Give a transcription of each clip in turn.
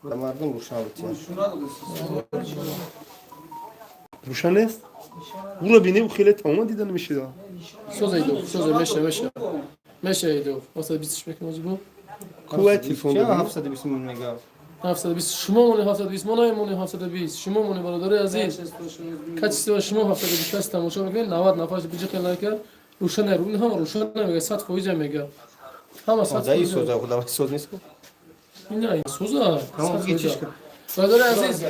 Мардум рӯшан битиям. Рӯшан нест? Уро бинем, хеле тамоман дида намешида. Соза иду, соза меша, меша. Меша иду. 720 мекунем озбу. Кулай телефон Ча дорем. 720 мон мега. 720 шумо мони 720 мо намемонем 720. Шумо мони, бародари азиз. Качество шумо 720 кас тамошо мекунед, 90 нафар биҷи лайка. Рӯшан ин ҳама рӯшан мега, 100% мега. Ҳама 100%. Заи соза, худо соз нест. Ина соза. Тамом, 100%. чиш. Бародари азиз,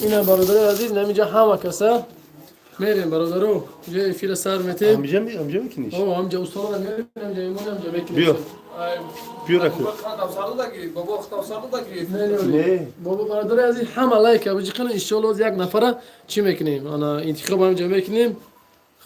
ина бародари азиз, наминҷа ҳама каса мерем, бародаро, ҷо эфира сар метем. Ҳамҷа ҳамҷа мекуниш? О, ҳамҷа устодро меорем, ҳамҷа мемонем, ҳамҷа мекунем. Биё. Биё, рафиқ. Не. Бобо, бародари азиз, ҳама лайка биҷиқана, иншоалло як нафара чӣ мекунем? Ана интихоб ҳамҷа мекунем.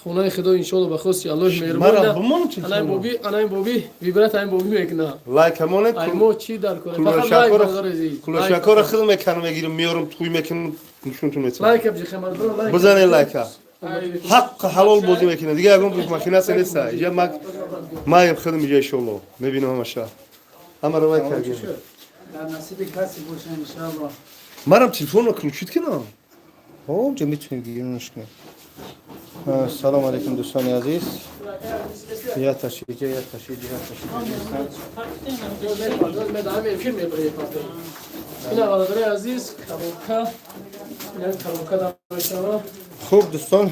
Хонаи худо иншоалло ба хости Аллоҳи Мара меҳрубон. бимон. Ана ин боби, ана ин боби, вибрат ин боби мекуна. Лайка монед. Ай мо чӣ дар кор? Фақат лайк, бародари азиз. Кулошакора хидм мекунам, мегирам, меорам, туй мекунам, нишонтон метавам. Лайка биҷиқем, бародаро, лайк. Бизанед лайка. Ҳаққ ҳалол бозӣ мекунад. Дига ягон махинация нест. Иҷа маем хидм иҷа иншоалло. Мебинам ҳамаша. Ҳамаро лайк кардем. Дар насиби касе боша, иншалло. Марам телефонро включить кунам. Ҳо, метавонем гирнаш кунем. Салом алейкум, дӯстони азиз. Я ташиҷа, я ташиҷа, я ташиҷа. Эфир мебарем. Ина, бародари азиз, коробка, ина коробка дар мешава. Хуб, дӯстон,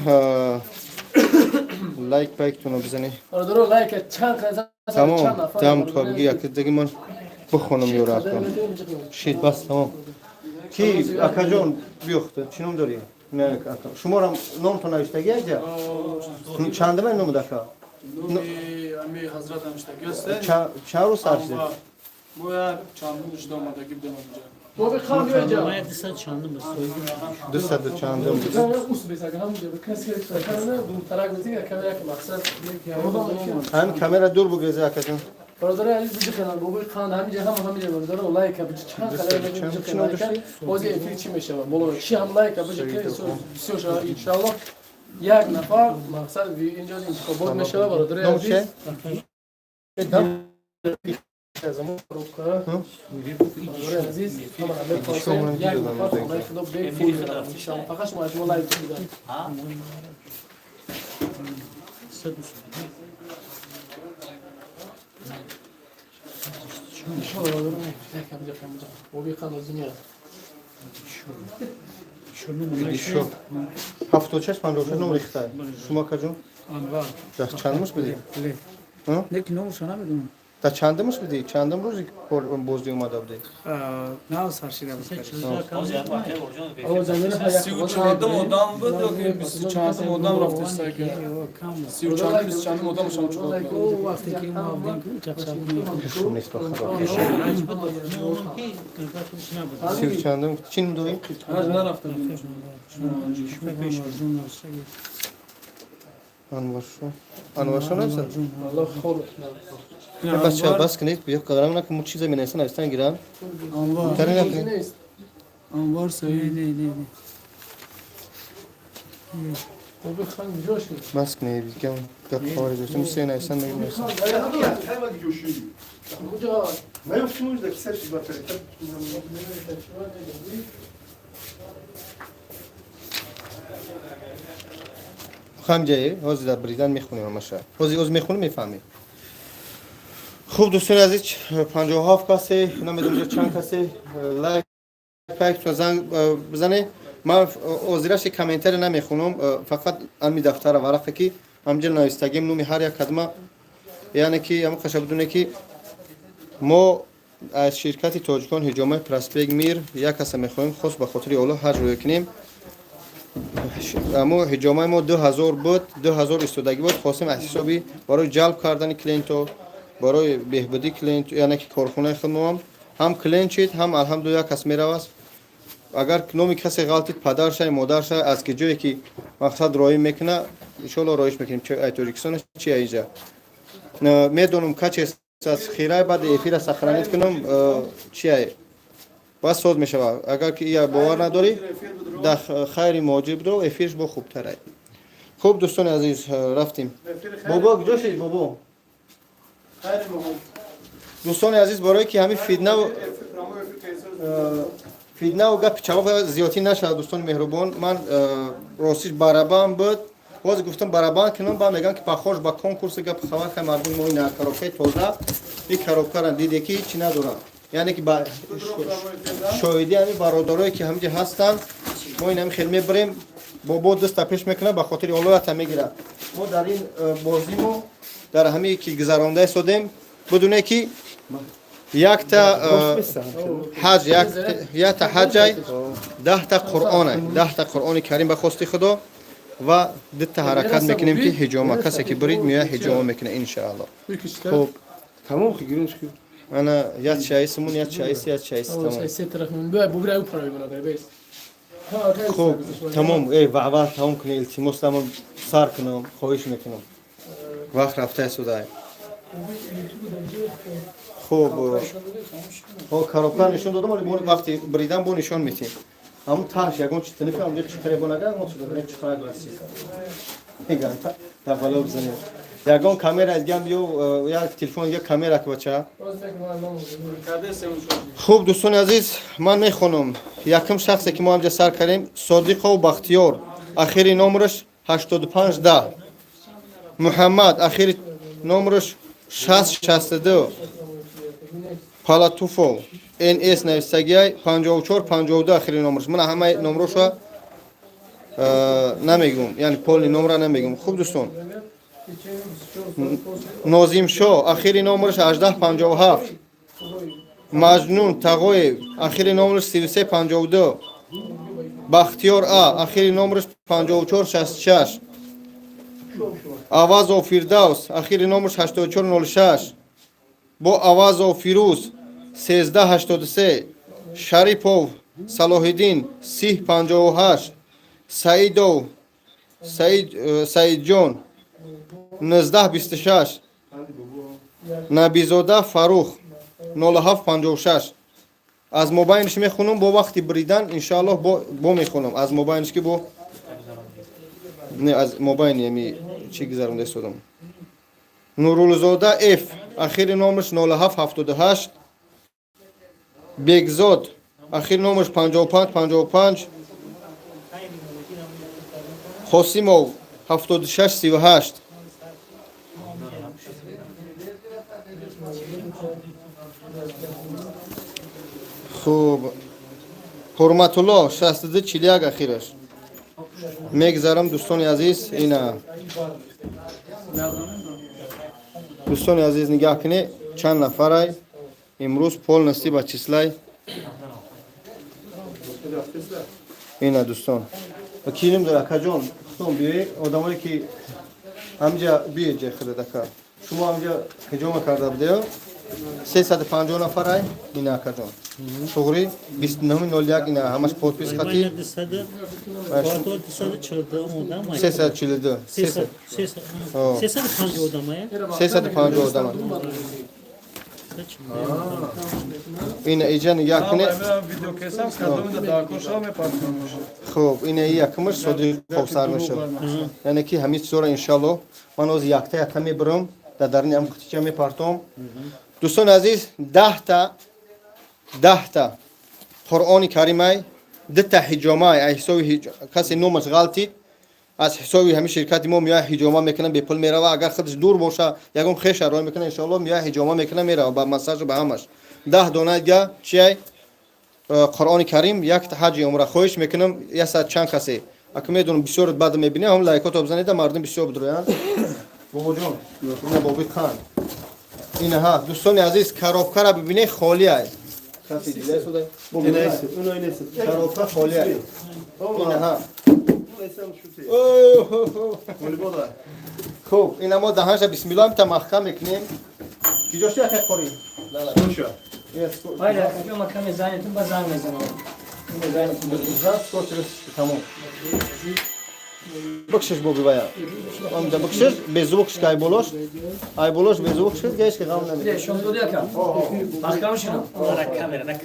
лайк пайктонро бизанед. Бародаро, лайк чанд қадар? Тамом, там то бигӣ, як диги ман бихонам ёра акам. Шид, бас, тамом. Ки акаҷон биёхта, чӣ ном дорӣ? Не, ака. Шуморам номтон навиштагӣ аҷа? Чандама ном ака? Номи ами ҳазрат навиштагӣ аст. Чанд рӯз сар шуд? Мо як чандум шуда омадагӣ будем онҷа. Боби хан биёҷа. Дусаду чандум буд. Ус безага ҳамҷа каси кана дуртарак метига камера як мақсад. Ҳамин камера дур бугреза, акаҷон. Бародари азиз, биҷиқанам бобои қанд ҳамиҷа, ҳама ҳамиҷа, бародаро, лайка биҷи чанд қадар биҷиқем лайка, бози эфир чӣ мешавад боло чӣ ҳам лайка биҷиқем, бисёр шавад, иншаалло як нафар мақсад инҷо интихобот мешавад, бародари Ном азиз. че? Бародари азиз, ҳама мепурсем, як нафар хонаи худо бепул меравад, иншаалло, фақат шумо аз мо лайк бидад. Иншоалло, бародаро, лайка биҷиқем, боби қанд озимия. Шо. 76 56 ном рехта. Шумо, акаҷон? Анвар. Дар чандумаш будӣ? Лекин номашо намедонам. Дар чандумаш будӣ? Чандум рӯзи боздӣ омада будӣ? На, сар шида буд. Сию чандум одам буд ё ки бисту чандум одам рафтестаки? Сию чандум, бисту чандум одам шумо чикор Шум нест, ба худо. Сию чандум чӣ ном дорӣ? Нарафтам. Анваршо. Анваршо нависан? Аллоҳ хор. Бас ча, бас кунед, биё қадрам накун, мо чиза менависан, навистан гирам. Тари накунед. Нест. Анвар Саид. Не, не, не. Боби хан куҷо шуд? Бас кунед, бигам гап хабари доштам, се нависан мегӯям. Куҷо? Наёфтим да кисаш батари. Хамҷае, ҳозир дар бридан мехонем ҳамаша. Ҳозир оз мехонем, мефаҳмем. Хуб, дӯстони азиз, 57 касе, намедонам чанд касе лайк пайк занг бизане. Ман озираши комментария намехонам, фақат ами дафтара варақа ки ҳамҷа навистагим номи ҳар як кадма, яъне ки ҳама қаша бидоне ки мо аз ширкати Тоҷикон ҳиҷомаи Проспект Мир як каса мехоҳем хос ба хотири Оллоҳ ҳаҷ рӯя кунем. Амо ҳиҷомаи мо 2000 буд, 2000 истодагӣ буд. Хостем аз ҳисоби барои ҷалб кардани клиентҳо, барои беҳбудии клиент, яъне ки корхонаи худмоам ҳам клиент шид, ҳам алҳамдулилла як кас меравад. Агар номи касе ғалтид, падаршай, модаршай, аз ки ҷое ки мақсад роӣ мекуна, иншоалло роиш мекунем, чи ай Тоҷикистон, чи айҷа. Медонам, каче аз хирай баъди эфира сохранить кунам, чи ай бас соз мешавад. Агар ки ия бовар надорӣ, дар хайри муҳоҷир бидо, эфирш бо хубтарай. Хуб, дӯстони азиз, рафтем. Бобо куҷо шид, бобо? Дӯстони азиз, барое ки ҳамин фитна Фитнаву гапи чавоб зиёдтӣ нашавад, дӯстони меҳрубон. Ман ростиш барабан буд, боз гуфтам барабан кунам, ба мегӯям, ки похож ба конкурси гапи хабар. Хай, мардуми мо, ина коробкаи тоза, и коробкара диде, ки чӣ надорам, яъне ки ба шоҳидӣ ҳамин бародарое, ки ҳаминҷа ҳастанд, мо ин ҳами хел мебарем. Бобо даста пеш мекунад, ба хотири олоята мегирад. Мо дар ин бозимо, дар ҳамие ки гузаронда истодем, бидуне ки якта ҳаҷ, якта ҳаҷай, 10-та қуръонай, 10-та Қуръони Карим ба хости Худо, ва дута ҳаракат мекунем, ки ҳиҷома, касе ки бурид, меояд, ҳиҷома мекунад, иншаалло. Хуб. Тамом, гиринш ки. Ана як чайсимун, як чайси, як чайси, тамом. Се тараф бубира, ӯ парои бародар бес. Хуб, тамом. Эй, ваъва тамом кунед, илтимос, тамом сар кунам, хоҳиш мекунам, вақт рафта истодай. Хуб, хо коробка нишон додам, вале вақти бридан бо нишон метем. Ҳамун таҳш ягон чи тинифам, чи каребонага мо чида чи хара гласи меган дар бало бизанем. Ягон камера дигам ё як телефон, як камера ки бача. Хуб, дӯстони азиз, ман мехонам. Якум шахсе, ки мо ҳамҷа сар кардем, Содиқов Бахтиёр, ахири номраш 8510. Муҳаммад, ахири номраш 6062. Палатуфов НС нависагиай, 5452 ахири номраш. Ман ҳамаи номроша намегум, яъне полный номра намегум. Хуб, дӯстон, Нозимшо, ахири номраш 1857. Маҷнун Тағоев, ахири номраш 3352. Бахтиёр А, ахири номраш 5466. Авазов Фирдавс, ахири номраш 8406. Бо Авазов Фирӯз, 1383. Шарипов Салоҳиддин, 3058. Саидов Саид, Саидҷон, 1926. Набизода Фарух, 0756. Аз мобайниш мехонам, бо вақти бридан, иншоаллоҳ, бо мехонам аз мобайниш, ки бо не, аз мобайни ами чӣ гузаронда истодам. Нурулзода Ф, ахири номраш 0778. Бегзод, ахири номраш 5555. Қосимов, 7638. Хуб, Ҳурматулло, 6241 ахираш. Мегзарам, дӯстони азиз. Ина, дӯстони азиз, нигаҳ кунед, чанд нафарай имрӯз полностью ба числай. Ина, дӯстон, кирим дора, акаҷон, худтон биёед, одамое ки ҳамҷа биёед, ҷай худат, ака, шумо ҳамҷа ҳиҷома карда будеё, 350 нафарай. Ина, акаҷон, туғри, 29.01, ина ҳамаш подпись хати. 342. 350 одамая. 350 одама. Ина, иҷа нигаҳ кунед. Видеокесам кадомида дар шава мепартонам. Хуб, ина и якумаш Содиқов сар мешавад, яъне ки ҳамин чизоро, иншаллоҳ, ман ҳозир якта якта мебарам, дар даруни ҳам қутича мепартом. Дӯстони азиз, 10-та, 10-та Қуръони Каримай, дута ҳиҷомай, аз ҳисоби касе номаш ғалтид, аз ҳисоби ҳамин ширкати мо меояд, ҳиҷома мекунад, бепул мерава. Агар худаш дур боша, ягон хеша роҳ мекунад, иншоаллоҳ, меояд, ҳиҷома мекунад, мерава, ба массажу ба ҳамаш. 10 дона дига чиай? Қуръони Карим, якта ҳаҷи умра. Хоҳиш мекунам, як саат чанд касе ака медонам, бисёр баъд мебинем, ҳам лайкото бизанеда, мардум бисёр бидроянд. Бобоҷон, ина боби қанд, ина ҳа. Дӯстони азиз, коробкара бибинед, холиай. Касе дида истода? Коробка холиай, ина ҳа. Хуб, ина мо даҳанша бисмиллоҳ мита маҳкам мекунем. Киҷошти, ака қори? Майда, ма каме занятум, ба занг мезанам. Тамом, бикшиш, бобивая омда бикшиш, беззвук шка, айболош, айболош, беззвук шка, геш ки ғам намекунад. Шомдоди ака. Маҳкам шинам. Ара камера нак.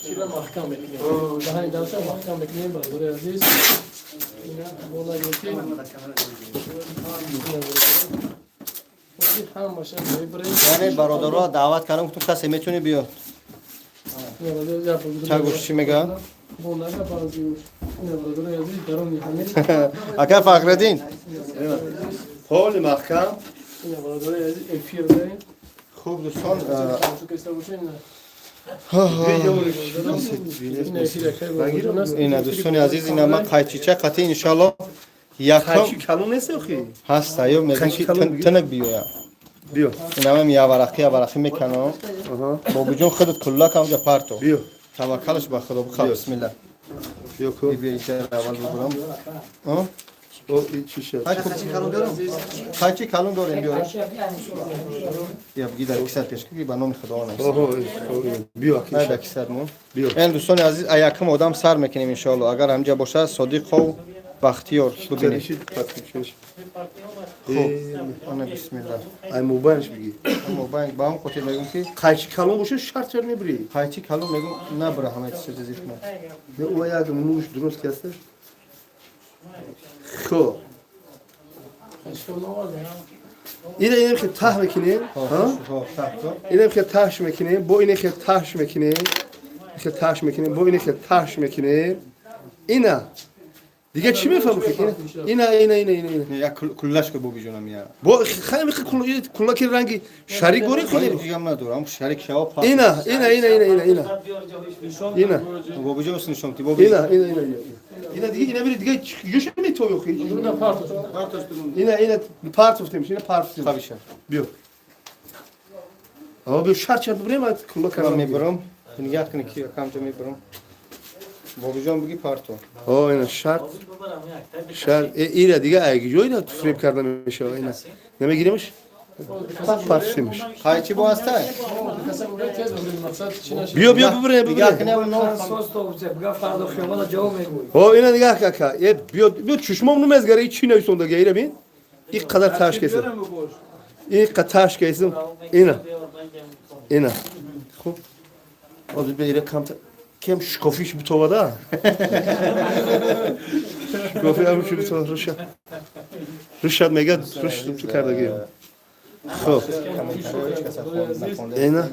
Чира маҳкам мекунем, даҳани дарша маҳкам мекунем, бародари азиз. Ина бола гирифти. Ҳамаша мебарем. Яъне бародаро даъват кардам, гуфтам, касе метуни биёд. Чагуш чӣ мега? Бонага баъзиуш. Ина, бародарои азиз, дарони ҳамин. Ака Фахриддин. Поли маҳкам. Ина, бародарои азиз, эфир дорем. Хуб, дӯстон, Тамошо каста бошед, ина. Ина эфир акай бобоҷон аст. Ина, дӯстони азиз, ина ма қайчича қатӣ, иншалло, якум. Қайчи калон нест охи? Ҳаста ё мегӯм ки Қайчи калон бигир. Тинак биёя. Биё. Инамам яварақи яварақи меканам. Бобиҷон, худат куллак ҳамҷа парто. Биё. Таваккалаш ба Худо бихаб, бисмилла. Биё ку. Биё, инҷа аввал бибурам. О, и чӣ шуд? Қайчи калон дорем, биёрем. Я биги дар кисат пеш ки ба номи Худо навис. Оҳо, биё. На, дар кисат мо. Биё. Эн, дӯстони азиз, а якум одам сар мекунем, иншоалло. Агар ҳамҷа бошад, Содиқов Бахтиёр, бибинед. Хуб, ана, бисмилла. Ай, мобайлш биги. Мобайл ба ҳам хотир мегӯм ки Қайчи калон боша, шарт чар мебирӣ. Қайчи калон мегӯм, набура, ҳамаи чиза зикр кунам. Не, о, як муш дуруст ки аст. Хуб. Ина инам ки таҳ мекунем, ҳа? Инам ки таҳш мекунем, бо ина ки таҳш мекунем, ки таҳш мекунем, бо ина ки таҳш мекунем. Ина дига чӣ мефаҳмӣ? Ина, ина, ина, ина, ина. Як куллаш ку, бобиҷонам, я. Бо хайм ки кулла ки ранги шарик гори кунем. Дигам надорам, шарик шава. Ина, ина, ина, ина, ина, ина. Ина. Бобиҷон, нишон ти, боби. Ина, ина, ина, ина. Ина дига, ина бири дига ёша метови охи. Ина партош. Ина, ина партофтем, ина партофтем. Хабиша. Биё. А биё, шарт шарт бибирем, кулла Ман кардам. мебурам. Нигаҳ кунед ки камҷа мебурам. Бобиҷон, биги парто. О, ина шарт. Шарт ира дига айги ҷойда фиреб карда мешава ина. Намегиремш? Партофтемш. Қайчи бо ҳастай? Биё, биё, бибирем, Нигаҳ бибирем. кунед, но. О, ина нигаҳ кака. Э, биё, биё, чушмом намезгара, и чӣ нависондага, ира бин? И қадар таш кесам. И қадар таш кесам. Ина. Ина. Хуб. Ҳозир биё, ира камта кем шикофиш битовада. Шикофи ҳам ши битова руша. Рушад мега, рушд ту кардаги. Хуб. Ина.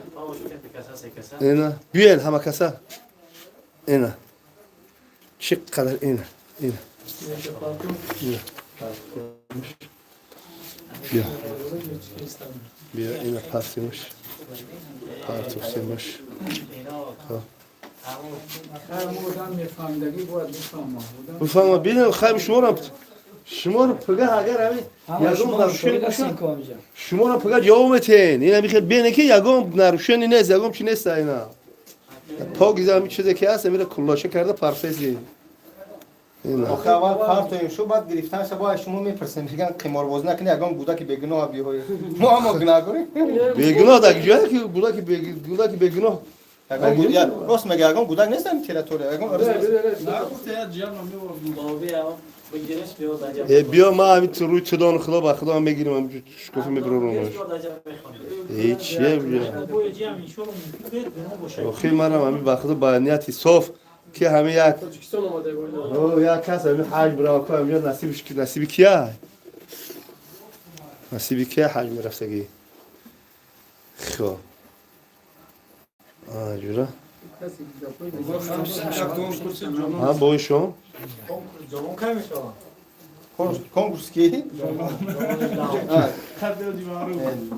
Ина. Биёед ҳама каса. Ина. Чӣ қадар ина. Ина. Ина. Биё. Биё, ина партимш. Партуфтимш. Хуб. Бифаҳма, бинам, хайм шуморо пага агар ҳамин ягон нарушение боша, шуморо пага ҷавоб метиҳен. Ина бихел бене ки ягон нарушение нест, ягон чи нест, ина покиза ҳамин чизе ки ҳаст, амира куллоша карда парфези ина. Охи, аввал партоем шу, баъд гирифтанша бо шумо мепурсем. Меган, қиморбозӣ накунӣ, ягон гудаки бегуноҳ биёҳӣ. Мо ҳамо гунаҳгорем. Бегуноҳ дар ҷое ки гудаки бегуноҳ. Ягон рост мега, ягон гудак нест дар территория. Ягон арз нест. Э, биё, ма ҳамин рӯи тудони Худо ба Худо мегирим, ҳамин шукуфа мебирорам. Э, чие, биё. Охи, манам ҳамин ба Худо ба нияти соф ки ҳамин як Тоҷикистон омада. О, як кас ҳамин ҳаҷ бирава ку, ҳаминҷо насибиш насиби кия? Насиби кия ҳаҷ мерафтагӣ? Хоб. Ҷура. Ҳа, бои шом? Конкурс ки?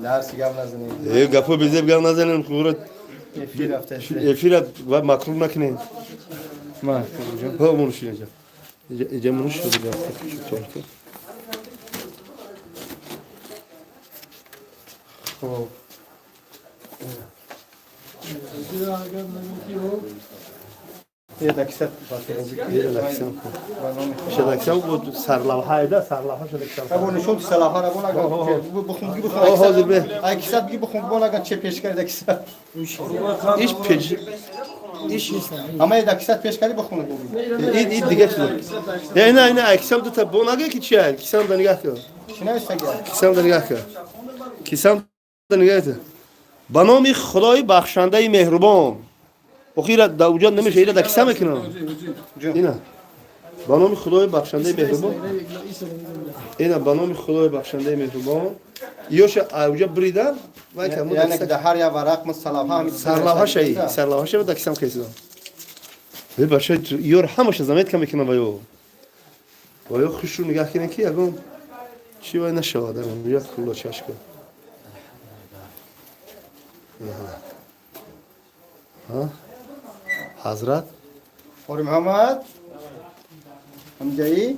Дарси гап назанем. Э, гапо безеб гап назанем, хубра. Эфир рафта. Эфира ва макрур накунем. Ма. Ҳо, мунуши инҷа. Инҷа мунуши дига. Торто. Хуб. Е, дакисат. Е, дакисам. Шадаксам буд сарлавҳаида, сарлавҳа шадаксам. Бо нишон ти салаҳа бо нага. Бухун ги, бухун. О, ҳозир бе. Ай кисат ги, бухун бо нага, че пеш карди дакисат. Иш печ. Иш нест. Ама е дакисат пеш карди, бухун бо. Ин дига чиз. Не, не, не, кисам дута бо нага ки чи ай? Кисам да нигаҳ кун. Чӣ навиштаги? Кисам да нигаҳ кун. Кисам да нигаҳ кун. Ба номи Худои бахшандаи меҳрубон. Охира да уҷо намеша, ира да киса мекунам. Ина. Ба номи Худои бахшандаи меҳрубон. Ина, ба номи Худои бахшандаи меҳрубон. Ёша ауҷа бридан вай каму. Яъне ки дар ҳар як варақ мо сарлавҳа ҳами. Сарлавҳашаи, сарлавҳаша да кисам кесидам. Э, бача, ёр ҳамаша заметка мекунам ва ё. Ва ё хушру нигаҳ кунем, ки ягон чӣ вай нашавад. Як куллачашка. Ҳазрат. Қори Муҳаммад. Ҳамҷаӣ?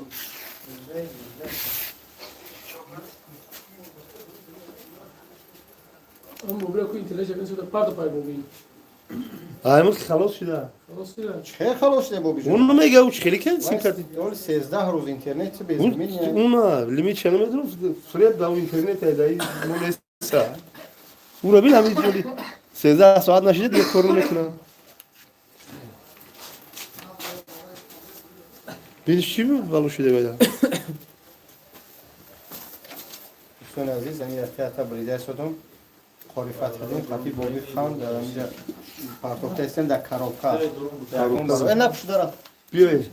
Он бобира ку интернет шакли шуда парто пай бобин. Аймон ки халос шуда. Халос шуда. Чӣ халос шуда, бобиҷон? Он намега, ӯ чӣ хеле ки сим карти. Оли 13 рӯз интернет безлимит. Уна лимит ча намедонам, фреб да интернет ай мо неста. Ура бин, ҳамин ҷоли 13 соат нашида, дига кор намекунам. Биниш, чӣ бало шуда байда? Дӯстони азиз, ами якта брида истодам. Қори Фатҳиддин қати Боби хан дар инҷа партохта истем дар коробка. Э, напушда рафт. Биёед.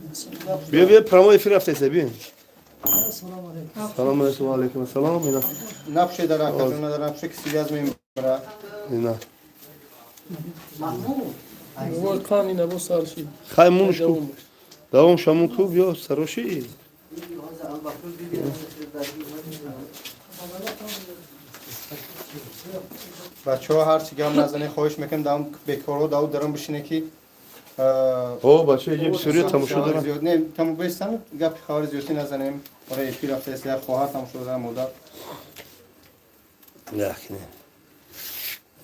Биё, биё, прямой эфир рафта иста, биё. Салом алейкум, ва алейкум ассалом. Ина. Напушед дар акаҷон, дар напуше, ки связь мебара. Ина. Бобо қан ина бо сар шид. Хай мунш ку. Давом шамун ку, биё сароши. Бачаҳо, ҳарчи гап назанед, хоҳиш мекунем, даам бекорҳо дау дарон бишине, ки О, бача, иҷа бисёриё тамошо дорам. Зиёд не, тамом бестан, гапи хабари зиёдӣ назанем. Ора эфир рафта аст, як хоҳар тамошо дорам, модар. Як не.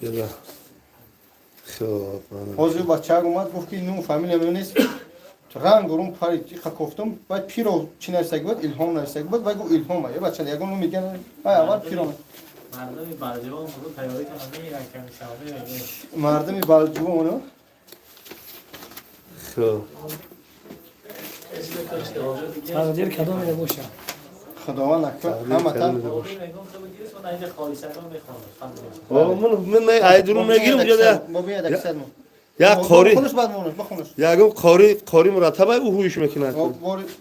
Яла. Хоб. Ҳозир бачаак омад, гуфт, ки ну фамилия ман нест. Ранг урум пари иқа кофтум, баъд пиро чӣ нависаги буд, Илҳом нависаги буд, баъд гуфт Илҳом, е бача, ягон ном меган, баъд аввал пиро. Мардуми Балҷувон буду тайёрӣ кунанд, мегиранд ками шавме. Мардуми Балҷувон. Хоб. Тақдир кадом боша? Худованд акбар, ҳаматан. О, ман ай дурум мегирам ҷода. Як қори. Хунаш, баъд монаш, бихунаш. Ягон қори мураттаб ай, ӯ ҳуйш мекунад.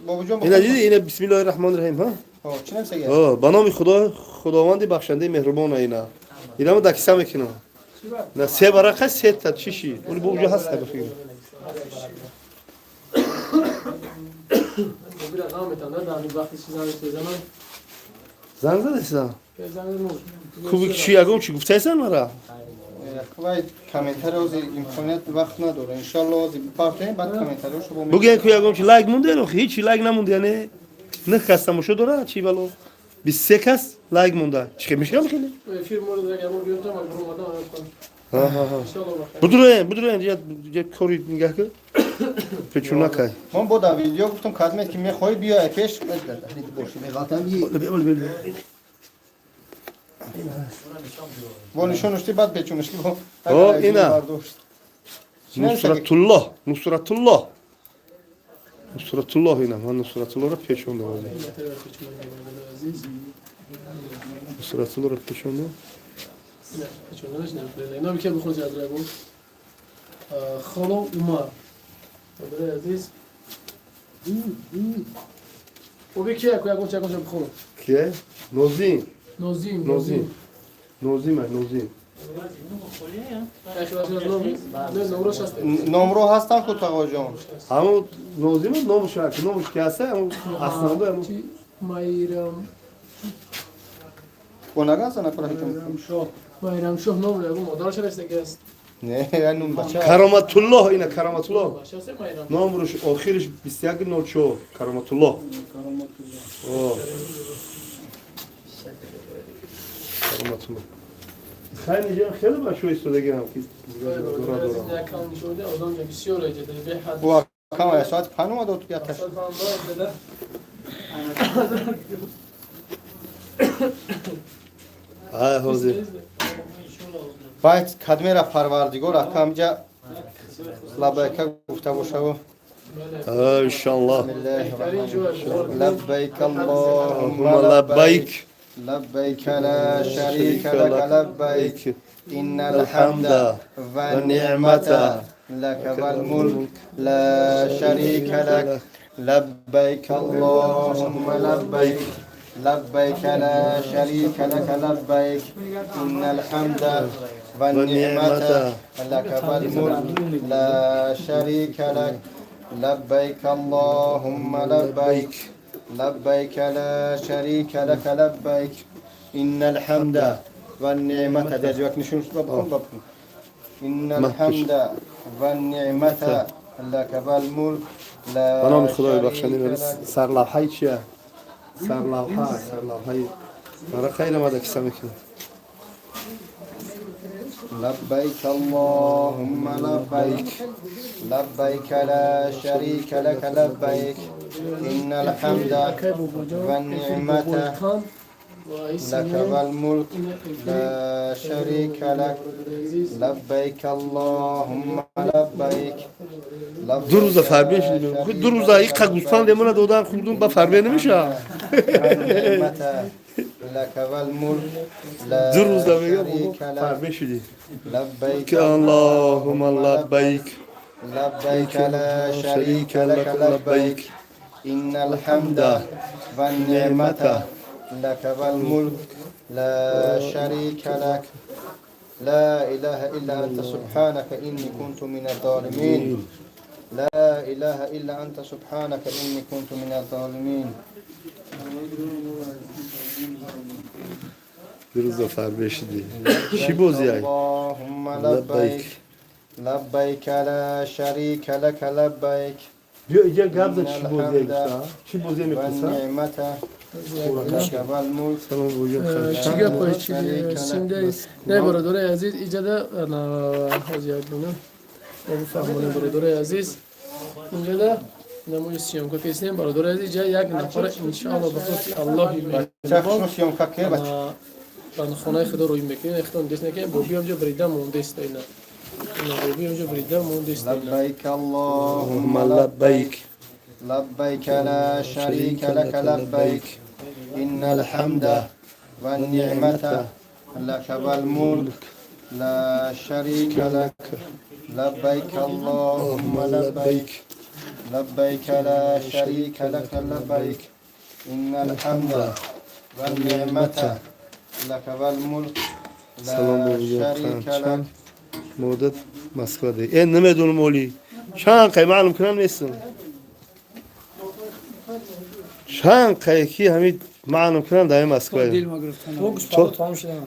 Бобоҷон. Ина диди, ина бисмиллоҳир раҳмонир раҳим, ҳа? Ҳо, чӣ нависаги? О, ба номи Худо, Худованди бахшандаи меҳрубон, ина. Ина ма дакиса мекунам. На се варақа, се та чиши. Ули бо уҷа ҳаст, ба фикр. Бобира ғам метан, дар ин вақти чиза мезанам. Занг задеса? Занг ну. Куби чи, ягон чи гуфтаесан мара? Вай комментари ҳозир имконият вақт надора. Иншалло, ҳозир бипартоем, баъд комментариҳошо бо. Буген ку, ягон чи лайк монде, ҳеҷ лайк намонде, яъне нӯҳ кас тамошо дора, чи бало? 23 кас лайк монда. Чӣ мешавам хеле? Эфир моро дар ягон биёртам, агар омадам. Ҳа. Будуроен, будуроен, я кори нигаҳ ку. Печуна кай. Ман бо дар видео гуфтам, кадмет ки мехоҳӣ, биё пеш. Боши, меғалтам. Бо нишонушти, баъд печунушти бо. О, ина. Нусратуллоҳ, Нусратуллоҳ. Нусратуллоҳ, ина, ман Нусратуллоҳро печондам. Нусратуллоҳро печондам. Номи ки бихонед аз рабон. Холо Умар. Бародари азиз. Оби ки яку ягон чагон бихонам. Кие? Нозим. Нозим. Нозим. Нозим, ай Нозим. Номро ҳастан ку, тағоҷон. Ҳамон Нозим номаш, номаш ки ҳаста, ҳамон аснадо ҳамон. Майрам. Бо наган накора ҳеҷ. Майрамшоҳ номро ягон модараш расидаги аст. Не, я нум бача. Кароматуллоҳ, ина Кароматуллоҳ. Номруш охириш 2104, Кароматуллоҳ. О. Кароматуллоҳ. Хайни ҷон, хеле бачаҳо истодагиам ки дора дора. Бо кам соат 5 омад, яташ. Ай ҳозир. Баъд кадмера Парвардигор акамҷа лабайка гуфта бошаву. Иншаллоҳ. Лаббайк аллоҳумма лаббайк. Лаббайк ла шарика лака лаббайк, иннал ҳамда ва ниъмата. لك والملك لا شريك لك. لبيك اللهم لبيك، لبيك لا شريك لك لبيك، إن الحمد والنعمة لك والملك لا شريك لك. لبيك اللهم لبيك، لبيك لا شريك لك لبيك، إن الحمد والنعمة. درجة نشون ببخون. إن الحمد والنعمة لك والملك لا به نام خدای شريك بخشنده. لك. سرلوحه چیه؟ سرلوحه برای خیر آمده کسا میکنه. لبيك اللهم لبيك، لبيك لا شريك لك لبيك، إن الحمد Акай бобоҷон, эфири والنعمة бобои қанд ва لك исми والملك ина эфири لا شريك لك. бародари азиз. لبيك اللهم لبيك. 2 рӯза фарбе шудем. 2 рӯза иқа гӯсфанд эмона додан хӯрдум, ба фарбе намеша. والنعمة لك والملك لا 2 рӯза мега бобо شريك لك. фарбе шудӣ. لبيك که اللهم لبیک. لبيك لا شريك لك لبيك، إن الحمد والنعمة لك والملك لا شريك لك. لا إله إلا أنت سبحانك إني كنت من الظالمين. لا إله إلا أنت سبحانك إني كنت من الظالمين. 2 рӯза фарбе шудӣ. Чӣ бозӣ ай? اللهم لبيك، لبيك لا شريك لك لبيك. Биё иҷа гап зад, чӣ бозӣ ай гуфта? Чӣ бозӣ мепурса? والنعمة لك والملك. Салом бобоҷон. Чӣ гапо, чи синда не, бародари азиз, иҷада ҳозир як дона бифаҳмонем, бародари азиз, инҷада намои съёмка кесем, бародари азиз, ҷа як нафара иншоалло ба хости Аллоҳи меҳрубон Чашм съёмка ке бач. ба хонаи худо рӯй мекунем. Ихтон дес накунем, бобиам ҷо брида мондеста, ина бобиам ҷо брида мондеста ина. لبيك اللهم لبیک. لبيك، لبيك لا شريك لك لبيك، إن الحمد والنعمة لك والملك لا شريك لك. لبيك اللهم لبيك، لبيك لا شريك لك لبيك، إن الحمد والنعمة لك والملك Салом لا бобоҷон. شريك لك. Чанд муддат Москва де? Намедонам, оли чанд қай маълум кунам нестам. Чанд қай ки ҳамин маълум кунам дар Москва. То гӯсфандо тамом шудам.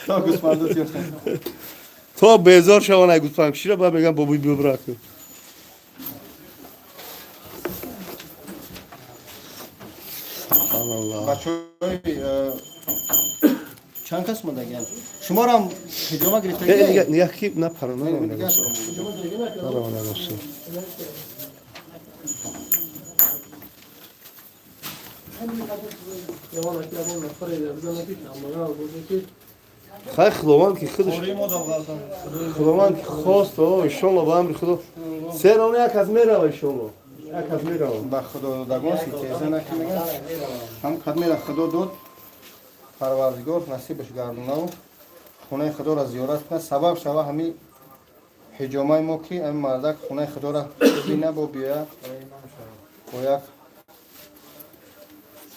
То гӯсфандо тиёфтан. То безор шаван ай гӯсфандкуширо, баъд мегӯям бобои биё бира кун. Субҳаналлоҳ. Бачаҳои, чанд кас мондагианд? Шуморам ҳиҷома гирифтагӣ? Нигаҳ ки напара, нараван. Явон аки ягон нафаре бизана ки камбағал бозе ки. Хай, худованд ки худаш, худованд ки хост, о иншолло, ба амри худо серон як аз мерава, иншолло як аз мерава. Ба худо додагон ситеза наки меган. Ҳам кадмера худо дод, парвардигор насибаш гардонаву хонаи худоро зиёрат кунад, сабаб шава ҳами ҳиҷомаи мо ки ҳами мардак хонаи худоро бина, бо биёя, бо як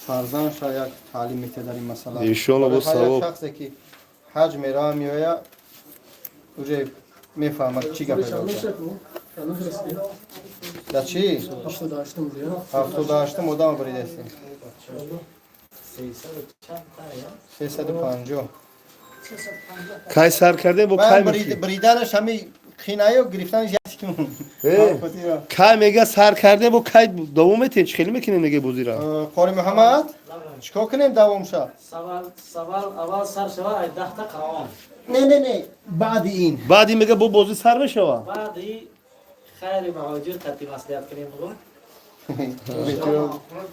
фарзанд ша як таълим метиҳад дар ин масъала. Иншолло, бо Барои ҳар як савоб. шахсе ки ҳаҷ мерава меоя, уже мефаҳмад чӣ гапе Чанд дорад. мешаку? Чанд расидӣ? Да чӣ? 78-ум ё? 78-ум одам бридаси. 350. Кай сар кардем, бо кай Ман меши? бриданаш ҳами қинаю гирифтанаш як секунд. Кай мега сар кардем, бо кай давом метем, чӣ хеле мекунем мега бозира? Қори Муҳаммад, чикор кунем давом ша? Савол, савол аввал сар шава, ай 10 та Қуръон. Не, не, не, баъди ин. Баъди мега бо бозӣ сар мешава. Баъди хайри муҳоҷир тартиб маслиҳат кунем бугун.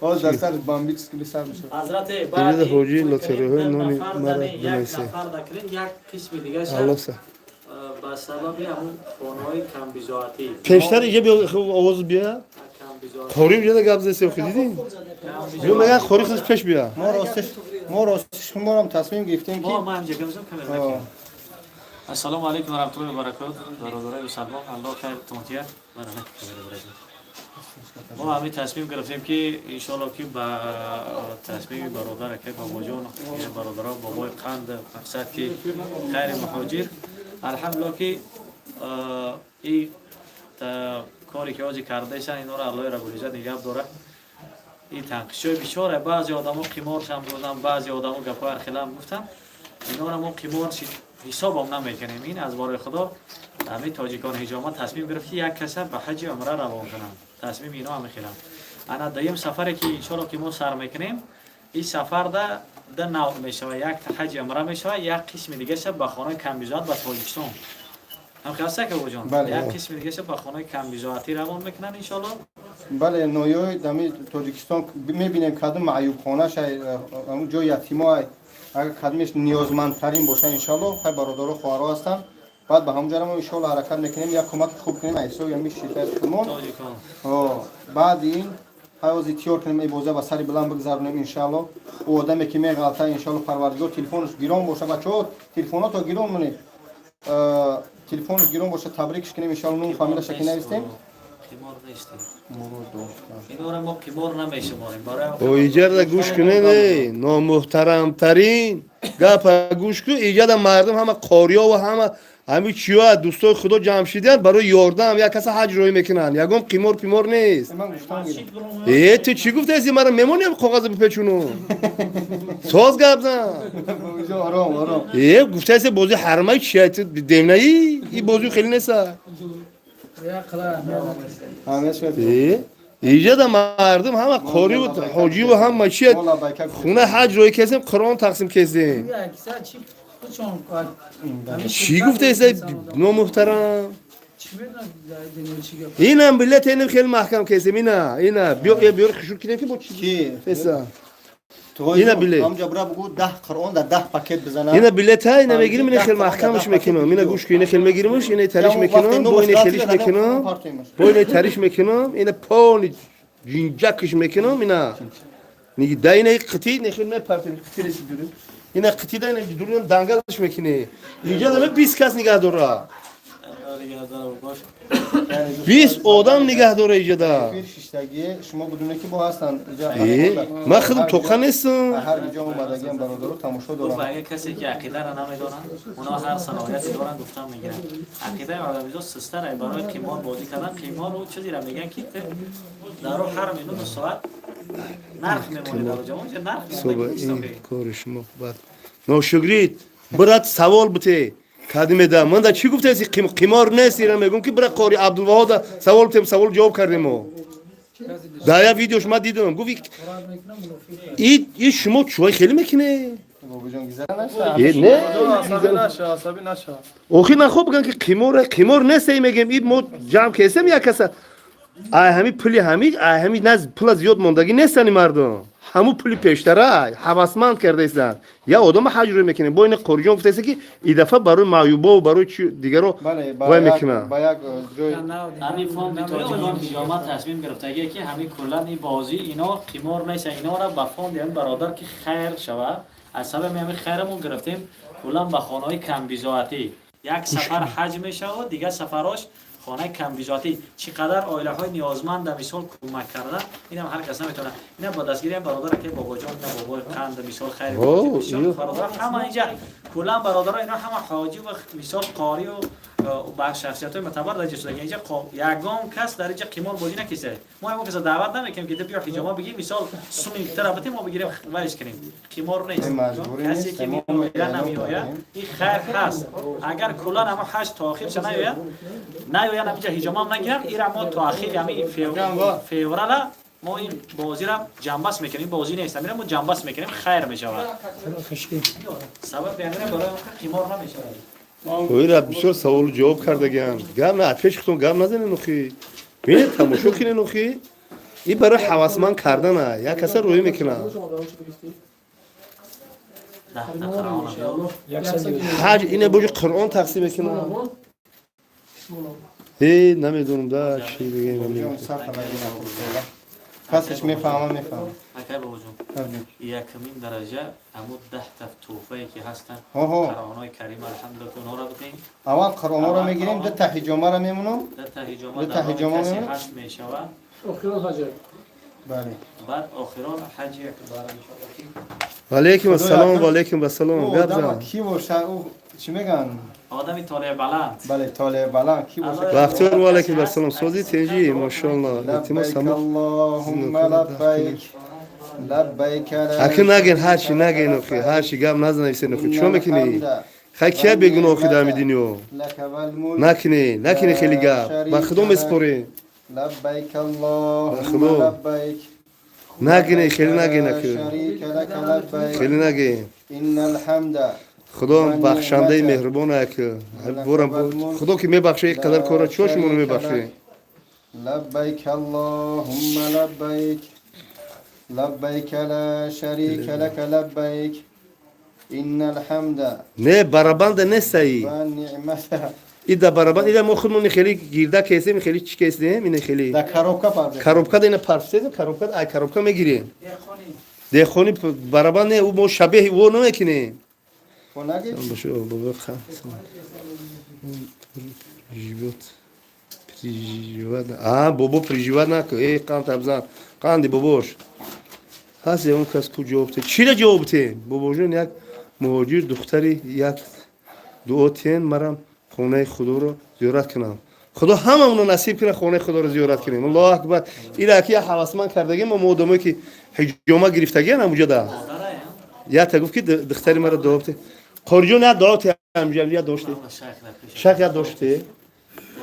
Ҳоз дар сар бомбически сар мешавад. Ҳазрат Ирида ҳоҷи лотереяҳои номи нафар мара дане, як бинависе. нафар дакунем, як қисми дигаша Аллоса. ба сабаби ҳамун хонаҳои камбизоатӣ. Пештар иҷа биё, овоз биё. Камбизоатӣ. Қори иҷа гап зесем, хи дидӣ? Биё мега қори худаш пеш биё. Мо ростиш шуморам тасмим гирифтем ки Мо ман ҳамҷа гамзам камера накунем. Ассалому алайкум ва раҳматуллоҳи ва баракотуҳ. Бародарои мусалмон, Аллоҳ хайртон диҳад. Мо ҳамин тасмим гирифтем, ки иншоалло, ки ба тасмими бародар ака Бобоҷон, бародаро, бобои қанд, мақсад ки хайри муҳоҷир, алҳамдулилло, ки и коре ки ҳозир кардаисан, инора Аллоҳи раббулиззат нигаҳ дорад. Ин танқисҳои бисёре, баъзе одамо қиморшам гуфтам, баъзе одамо гапҳои ҳархелам гуфтам. Инора мо қимор ҳисобам намекунем. Ин аз бораи Худо ҳамин тоҷикон ҳиҷома тасмим гирифт, ки як каса ба ҳаҷи умра равон кунанд. Тасмими ино ҳамин хелам. Ана дуюм сафаре, ки иншоалло, ки мо сар мекунем, ин сафарда ду навъ мешавад: як ҳаҷи умра мешавад, як қисми дигаша ба хонаи камбизоат, ба Тоҷикистон. Ҳам хаста, ка боҷон? Як қисми дигаша ба хонаи камбизоатӣ равон мекунанд, иншоалло. Бале, ноҳияҳои дами Тоҷикистон мебинем, кадом маъюбхонаша, ҷои ятимо, агар кадомеш ниёзмандтарин боша, иншоалло, хай, бародаро, хоҳаро ҳастанд, баъд ба ҳамонҷо мо иншоалло ҳаракат мекунем, як кӯмаки хуб кунем аз ҳисоби ҳамин ширкати худмон. Баъди ин ҳаёзи тиёр кунем, эй боза ба сари баланд бигзаронем, иншоалло. Ӯ одаме ки меғалта, иншоалло, Парвардигор телефонаш гирон боша. Бачаҳо, телефоното гирон монед, телефонаш гирон боша, табрикш кунем, иншоалло. Нум фамилаша ки навистем. Қимор нестем, инора мо қимор намешуморем. Иҷарда гӯш кунед, номуҳтарамтарин гапа гӯш кун. Иҷада мардум ҳама қориё ва ҳама ҳами чиё, дӯстои Худо ҷамъ шидан барои ёрдам, як каса ҳаҷ рӯй мекунанд. Ягон қимор пимор нест. Э, ту чӣ гуфтаси? Мара мемонем, коғаза бипечуну соз гап зан. Э, гуфтаси, бози ҳармаи чия, ту демнаи и бозӣ хеле неста. Иҷада мардум ҳама қориву ҳоҷиву ҳама чия, хуна ҳаҷ рӯй кесем, Қуръон тақсим кесем. Чӣ гуфтаеса, номуҳтарам? Инам билет, инам хеле маҳкам кесем. Ина, ина биё, биёр, хушур кинем, ки бо чӣ эса. Ина билет. Ҳамҷа бура бугу, 10 Қуръон дар 10 пакет бизанам. Ина билет ҳа, ина мегирим, ина хел маҳкамаш мекунам. Ина гӯш ку, ина хел мегиримш, ина тариш мекунам, бо ина хелиш мекунам, бо ина тариш мекунам, ина пони ҷинҷакш мекунам, ина ниги да, ина қити, ина хел мепартем, қити реси дурим, ина қити да, ина дурим, дангалаш мекунӣ. Инҷа даме 20 кас нигаҳ дора, 20 одам нигаҳ дора иҷода. Шумо будуне, ки бо ҳастанд. Ман худам тоқа нестам. Ҳар ҷо омадагиам бародаро тамошо дорам. Агар касе ки ақидаро намедонанд, онҳо ҳар салоҳияте доранд, гуфтан мегиранд. Ақидаи одамизод систара барои қимор бозӣ кардан. Қимору чизеро мегӯянд, ки дар ҳар минуту соат нарх мемонед, дар ҷо нарх. Кори шумо бад ношукрид. Брат, савол бите кадимеда ман да чӣ гуфтаси? Қимор нест. Ира мегӯм, ки бира қори Абдулваҳода савол битем. Савол ҷавоб кардем мо дар як видеош, ман дидам, гуфт: и шумо чӯвай хеле мекунед. Не, охи нахоб биган, ки қимор, қимор нест. Мегем, и мо ҷамъ кесем, як каса ай ҳами пули, ҳами ай ҳами наз пула зиёд мондагӣ нестани мардум, ҳамун пули пештара ҳавасманд кардаистанд, як одама ҳаҷ рӯй мекунем. Бо ина қориҷон гуфтааст, ки и дафъа барои маъюбо, барои чи дигаро вай мекунанд. Ҳамин фонди тоҷикон ҳиҷомат тасмим гирифтагие, ки ҳамин куллан ин бозӣ, ино қимор нест. Инора ба фонди ҳамин бародар, ки хайр шавад, аз сабаби ҳамин хайрамо гирифтем, куллан ба хонаҳои камбизоатӣ як сафар ҳаҷ мешавад, дигар сафарош хонаи камбизоатӣ. Чӣ қадар оилаҳои ниёзманда, мисол, кӯмак кардан, инам ҳар кас наметавонад. Ина бо дастгирии бародар ки Бобоҷон, ина бобои қанд, мисол, хайр бародар, ҳама инҷа куллан бародаро, ино ҳама ҳоҷӣ ва, мисол, қорию ба шахсиятҳои мӯътабар дар ҷо. Инҷа ягон кас дар инҷа қимор бозӣ накиса. Мо ягон каса даъват намекунем, ки биё ҳиҷома бигир, мисол, суми тара бите, мо бигирем, вариш кунем. Қимор нест. Касе ки меояд, намеояд, ин хайр ҳаст. Агар куллан ҳама ҳаҷ то охирша наёяд, наёяд, ҳаминҷа ҳиҷомам нагирам, ира мо то ахири ҳамин феврала мо ин бозиро ҷамбаст мекунем. Ин бозӣ нест, ҳамира мо ҷамбаст мекунем, хайр мешавад. Сабаби ҳамира барои қимор намешавад. Оира бисёр саволу ҷавоб кардагиам. Гап на, пеш худтон гап назанед, охи. Бинед, тамошо кунед, охи. И барои ҳавасманд кардана, як каса рӯӣ мекунад. 10 та Қуръон. Ҳаҷ ина боҷи Қуръон тақсим мекунад. Э, намедонам да, чӣ бигем. Касеш мефаҳма, мефаҳма. Акай бобоҷон, якумин дараҷа ҳамун 10 та тӯҳфае ки ҳастанд, Ҳо. Қуръонои карим, алҳамдулилла, ки онҳоро бидем. Аввал қуръонро мегирем, дута ҳиҷомаро мемонам. 10 та ҳиҷома. 2 та Дар номи ҳиҷома касе мемонам. ҳаст мешавад. Охирон ҳаҷа. Бале. Баъд охирон ҳаҷи акбар, иншоалло ки Алейкум ассалом, Худоя, ва алейкум ассалом. Ӯ Гап одама зан. ки боша, ӯ чӣ мегӯянд? Одами толеъ баланд. Бале, толеъ баланд ки боша. Бахтиёр, ва алейкум ассалом. Сози тенҷи, машалло. Илтимос لبيك ҳама. اللهم لبيك لبيك لا Аки наген, ҳарчи наген, охи, ҳарчи гап назанависен, охи. Чико мекунӣ? Хай, кия бегуноҳ охи дар ҳами дунё? لك والملك Накунӣ, накунӣ хеле гап. Ба худо месупорем. لبيك اللهم خدا. لبيك Нагинӣ, хеле нагин لا аки. شريك لك لبيك Хеле нагин. إن الحمد Худо бахшандаи меҳрубон аки. Борам худо ки мебахше ин қадар корро, чиро шуморо мебахше? لبيك اللهم لبيك لبيك لا شريك لك لبيك إن الحمد Не, барабанда нестаи. والنعمة Ида барабан, ида мо худмон хеле гирда кесем, хеле чӣ кесем, ина хеле. Да коробка парде. Коробка да ина парфтезем, коробка ай коробка мегирем. Деҳқони барабан не, ӯ мо шабеҳи ӯ намекунем. Хонаги? Боша, бобо ха. Живёт. Приживат. А, бобо приживат наку. Эй, қанд табзан. Қанди бобош. Ҳаст ягон кас ку ҷавоб те. Чира ҷавоб те? Бобоҷон, як муҳоҷир духтари як дуо тиен, марам хонаи худоро зиёрат кунам. Худо ҳамамонро насиб кунад, хонаи худоро зиёрат кунем. Аллоҳу акбар. Ила ки як ҳавасманд кардагем, мо одамое ки ҳиҷома гирифтагиан ҳамуҷода. Модарая. Якта гуфт ки духтари мара дуо те. Қориҷон, як дуо те ҳамҷа, як доште. Шайх дар пеш. Шайх, як доште.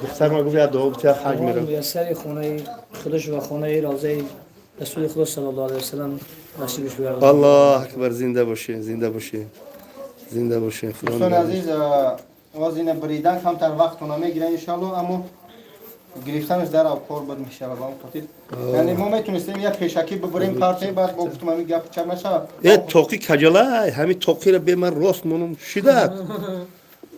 Духтари ма гуфт, як дуо те, ҳаҷ мерам. Муяссари хонаи худаш ва хонаи равзаи расули худо саллаллоҳу алайҳи васаллам насибиш бигардонад. Аллоҳ акбар, зинда бошед, зинда бошед. Зинда бошед. Худо Дӯстони нигаҳдор. Азиз, оз ина бридан камтар вақтона мегиран, иншалло, аммо гирифтанаш дар кор буд мешава, ба он хотир, яъне мо метонистем як пешакӣ бибурем партия, баъд бо гуфтум ҳамин гап чап нашава. Э, тоқи каҷалай, ҳамин тоқиро бе ман рост монум шидак.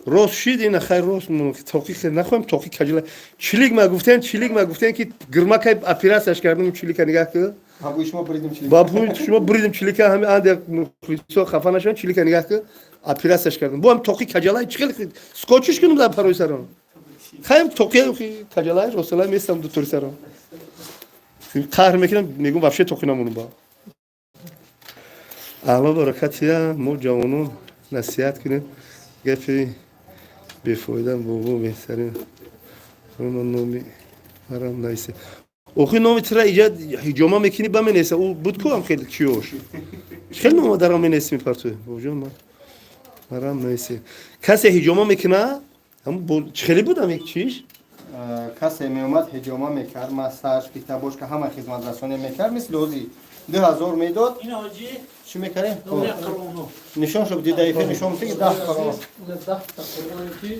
Рост шид ина, хай, рост монум. Тоқи хел нахоҳем, тоқи каҷалай. Чилик ма гуфтем, чилик ма гуфтем ки гирмакай операцияш кардем, чилика нигаҳ ки. Ҳабуи шумо бридим чили. Ба пули шумо буридим чилика, ҳами анде мухлисо хафа нашаванд, чилика нигаҳ ки операцияш кардем. Бо ҳам тоқи каҷалай чӣ хел скотчиш кунем дар парои сарон. Хаем тоқи каҷалай росталай местам дутори сарон. Қаҳр мекунам, мегӯм вообще тоқи намонум ба. Алло баракатия, мо ҷавонон насиҳат кунем. Гапи бефоида бобо беҳтарин. Ман номи марам нависе. Охи, номи тира иҷа ҳиҷома мекунӣ, ба менеса. Ӯ буд ку ҳам хеле чиёш. Хеле нома дарам менесими партуй. Бобоҷон, ман марам нависе. Касе ҳиҷома мекуна? Ҳам чӣ хеле буд ҳам як чиш? Касе меомад, ҳиҷома мекард, массаж, фитобошка, ҳама хизматрасонӣ мекард, мисли ҳозир 2000 медод. Чӣ мекардем? Нишон шуд, дида эфир нишон муд, ки 10 қуръон. 10 та қуръоне ки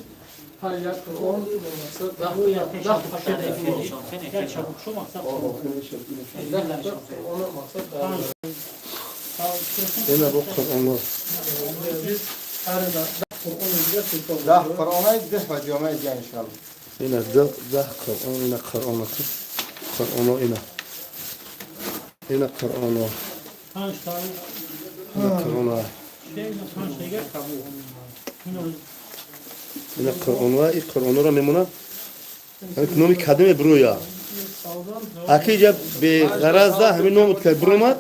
ҳар як қуръон мақсад 10 10 10 та қуръон мақсад дар Ина бо Қуръоно. ҳар 10 қуръони дигар султон. 10 қуръонаи даҳ ҳиҷомаи дига, иншалло. Ина 10 Қуръон, ина Қуръоно. Қуръоно ина. Ина Қуръоно. Ина Қуръоно. Ина Қуръоно, ин Қуръонро мемонад. Номи кадаме броя. Аки иҷа беғаразда ҳамин номуд ки буромад.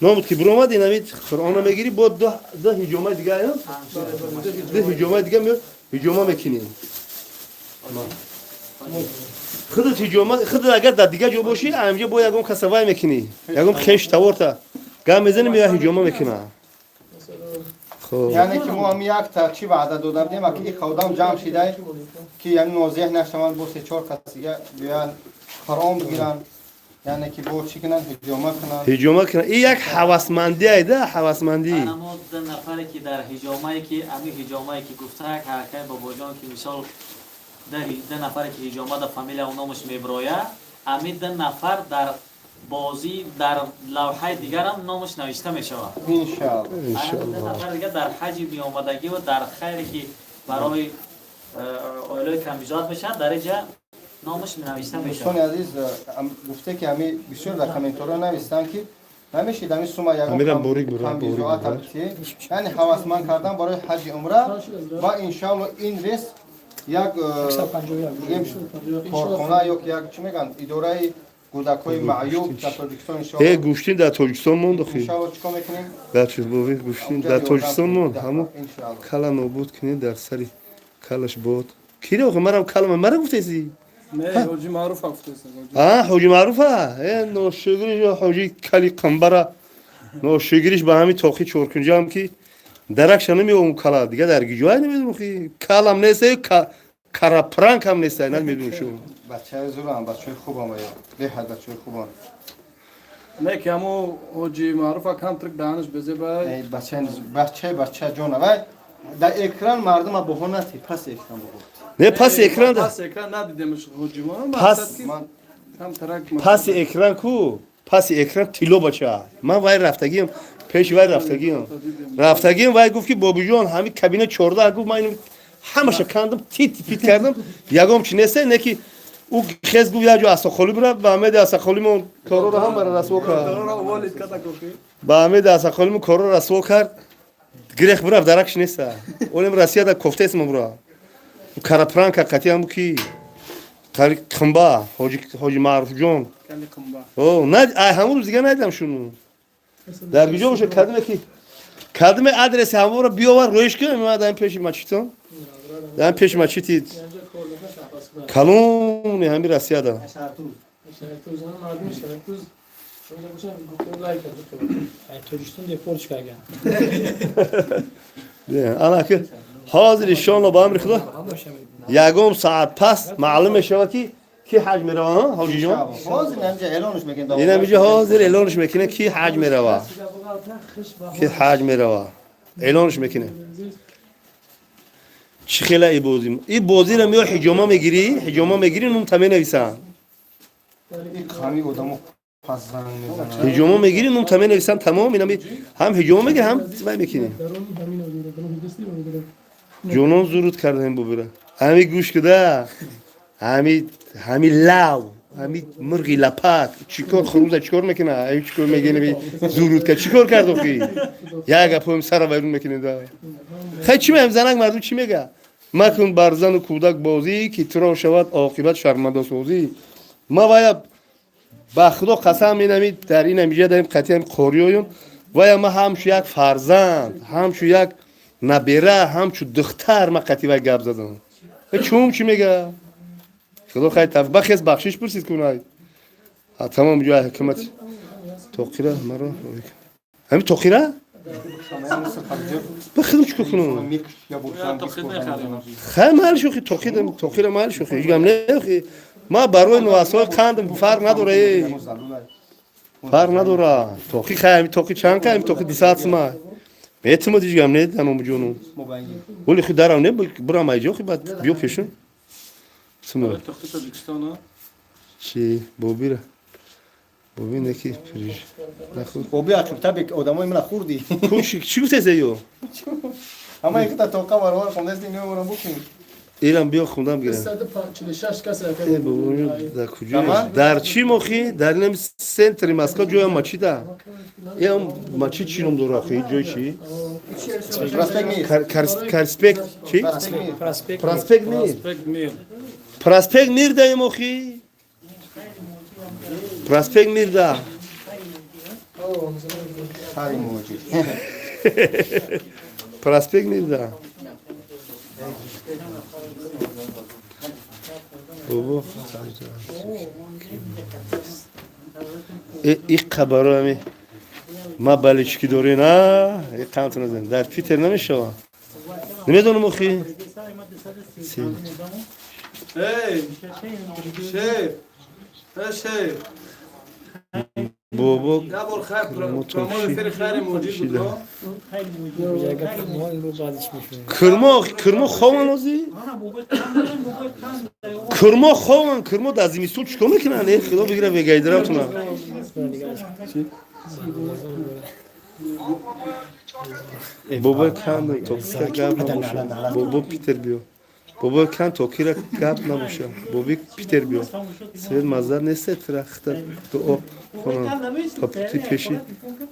Номуд ки буромад, ин ҳамин Қуръонро мегирӣ, бо ду ҳиҷомаи дига, ду ҳиҷомаи дига меёд, ҳиҷома мекунӣ. Худат ҳиҷома, худат агар дар дигар ҷо бошӣ, амҷа бо ягон каса вай мекунӣ. Ягон хеш таворта. Гап мезанӣ, меояд, ҳиҷома мекуна. Хоб. Яъне ки мо ҳам якта чӣ ваъда дода будем, ки ин одам ҷамъ шидай, ки яъне нозеҳ нашаванд, бо се чор кас дига биёянд, қуръон бигиранд, яъне ки бо чӣ кунанд, ҳиҷома кунанд. Ҳиҷома кунад. Ин як ҳавасмандӣ айда, ҳавасмандӣ. Анамо ду нафаре ки дар ҳиҷомае ки ами ҳиҷомае ки гуфта як ҳаракаи бобоҷон ки мисол ду нафаре ки ҳиҷома да фамилия номаш меброя, ами ду нафар дар бозӣ дар лавҳаи дигарам номаш навишта мешавад. Иншалло. Ана ду нафар дига дар ҳаҷи меомадагӣ ва дар хайре ки барои оилаи камбизоат мешавад, дар инҷа Номаш нависта Дӯстони мешавад. Азиз, гуфте ки ҳами бисёр дар комментариҳо навистанд, ки намешид ҳами сума Ҳамира борик бура, борик ягонбизоата бура. яъне ҳавасманд кардан барои ҳаҷи умра ва иншаалло ин рейс як 151. бигем корхона ё ки як чӣ мегӯянд, идораи кӯдакҳои маъюб дар Тоҷикистон Э, иншоалло. Гӯштин дар Тоҷикистон монд охи. Иншоалло, чӣ кор мекунем? Дар чизбови гӯштин дар Тоҷикистон монд. Ҳамо Иншоалло. Кала нобуд кунед, дар сари калаш бод. Кире охи, марам калама мара гуфтеси? Не, ҳоҷи Маъруф гуфтест. А, ҳоҷи Маъруфа? Э, ношугриш ҳоҷи кали қамбара. Ношугриш ба ҳами тоқи чоркунҷаам ки даракша намеом кала. Дига дар гиҷоай намедонам хи. Калам нест, карапранкам нест, намедонам шумо. Бачаи зурам, бачаи хубам, ё беҳад бачаи хубам. Не, ки ҳамо ҳоҷи Маъруфа камтрик даҳанаш безеба. Эй, бачаи бачаи бача ҷона, вай дар экран мардума боҳо натӣ, пас экран боҳо. Не, паси экран да. Пас экран надидемш ҳоҷи мо. Пас- Ман Камтарак Паси экран ку? Паси экран тилло бача. Ман вай рафтагиам, пеши вай рафтагиам. Рафтагиам, вай гуфт ки бобиҷон, ҳами кабина 14 гуфт, ман инро ҳамаша кандам, тит пит кардам, ягом чи нест, не ки ӯ хез гуфт, як ҷо асақолӣ бирав, ба Ҳамеди асақолимон корро ҳам бара расво кард. Ба Ҳамеди асақолимон корро расво кард, гирех бирав, даракш неста. Олем Россияда кофтесма бура. Карапранка қатӣ ҳаму ки қари қимба, ҳоҷи Маъруфҷон. Кали қимба. О, на, ай ҳамун рӯз дига надидам шуну. Дар куҷо боша, кадме ки кадме адреси ҳамонро биёвар, роиш кунем, ман дар пеши мачитон. Дар пеши мачити калони ҳами Россияда. Мардуми Шаҳртуз лайк. Тоҷикистон депорт кардан. Ана ки ҳозир иншоалло ба амри Худо ягон саат пас маълум мешавад ки ки ҳаҷ мерава, ҳоҷиҷон. Ҳозир ҳамҷа эълонш мекунем. Ина миҷа ҳозир эълонш мекунем, ки ҳаҷ мерава. Ки ҳаҷ мерава. Эълонш мекунем. Чӣ хела и бозӣ? И бозиро мео ҳиҷома мегирӣ, ҳиҷома мегирӣ, нум та менависанд. Қами одамо пас занг мезанад. Ҳиҷома мегирӣ, нум та менависанд, тамом, ина ҳам ҳиҷома мегирӣ, ҳам вай мекунӣ. Ҷонон зуруд кардаем бубира. Ҳами гӯш куда. Ҳами лав, ҳами мурғи лапак, чикор хуруза чикор мекуна? Ай чикор мегени зуруд кард? Чикор кард охи? Як гапоем сара вайрон мекунед. Хай чӣ меҳам занак мардум чӣ мега? Макун бар зану кӯдак бозӣ, ки туро шавад оқибат шармандасозӣ. Ма вая ба Худо қасам, инами дар ин амиҷа дарим қатъиам қориёюм, вая ма ҳамчу як фарзанд, ҳамчу як набера, ҳамчу духтар ма қатъи вай гап задам. Чум чӣ мега? Худо хай таф бахес бахшиш пурсид кунай. Тамом ҷои ҳукумат тоқира маро ҳами тоқира ба худо чӣ кунам? Хай майли шухи, тоқира тоқира майли шухи. Ҳеҷ гам не охи. Ма барои нуасҳои қанд фарқ надора. Фарқ надора. Тоқи хай ҳами тоқи чанд ка, ҳами тоқи 200 сума. Метимод, ҳеҷ гам не, даному ҷону. Вале хи дарам не бурам айҷо хи баъд биё пешум. Сума. Тоқи Тоҷикистон. Чи бобира? Боби неки приж. Нахуд. Боби ақибта бек одамои мана хурди. Куш чӣ гуфтеса ё? Ҳама якта тоқа баробар хондасти, меорам букун. Ирам биё хундам гирам. 146 кас. Э, бобо, дар куҷо? Дар чӣ мохи? Дар инам центри Москва ҷоям мачида. Ям мачид чӣ ном дора охи? Ҷои чӣ? Проспект Мир. Карспект чӣ? Проспект. Проспект Мир. Проспект Мир. Проспект Мир даем охи. Проспект Мир да. Хари муҳоҷир. Проспект Мир да. Бобо. Э, и хабаро ма балички дорӣ на? И қанту назан. Дар Питер намешава. Намедонам охи. Эй, шеф. Эй, шеф. Бобо Я бор хайр, прямой эфир хайри муҳоҷир буд. Кирмо, кирмо хован озӣ? Кирмо хован, кирмо дар зимистон чикор мекунанд? Э, Худо бигира вегайдиратуна. Бобо канд то гап набошад. Бобо Питер биё. Бобои кан токира гап набоша. Боби Питер биё. Свет маззар несте тира хита дуо хонам. Та пути пеши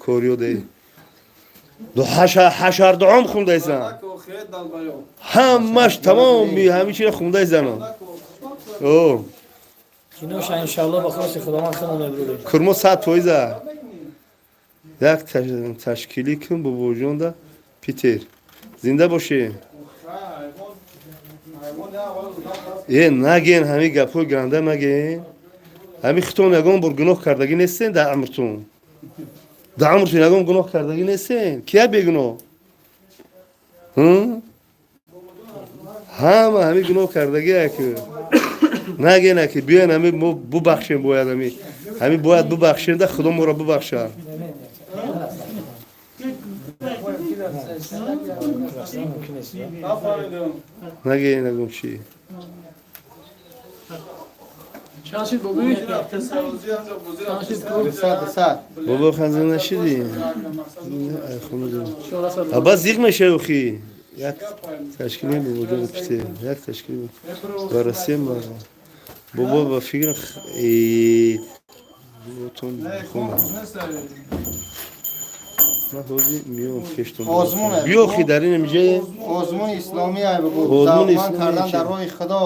кориё деи. Ду ҳашар дуом хундайсан. Ҳамаш тамоми ҳамин чира хундайзанам. О. Киноша иншалло ба хости Худованд худо мебрурем. Курмо 100%. Як ташкилӣ кун бобоҷонда Питер. Зинда бошӣ. Э, наген ҳамин гапҳои ганда наген. Ҳамин хитон ягон бор гуноҳ кардагӣ нестен дар амртун. Дар амртун ягон гуноҳ кардагӣ нестен. Кия бегуноҳ? Ҳама ҳамин гуноҳ кардагӣ ки. Наген ки биёен ҳамин мо бубахшем бояд ҳамин. Ҳамин бояд бубахшем да Худо моро бубахшад. Наген нагум чӣ. Чанд шид бобӣ? Чанд шид ку? 200. Бобо ханза нашидӣ? Ай хона дорам. Аба зиқ мешавӣ охи. Як ташкили бобоҷон Питер, як ташкили ба Россия мардум. Бобо ба фикр ботон хона. Ман ҳозир миём пештон. Озмун аст. Биё хи дар ин инҷа Озмуни исломӣ ай бигӯ. Озмуни Завқманд исломӣ кардан чи? Дар роҳи Худо.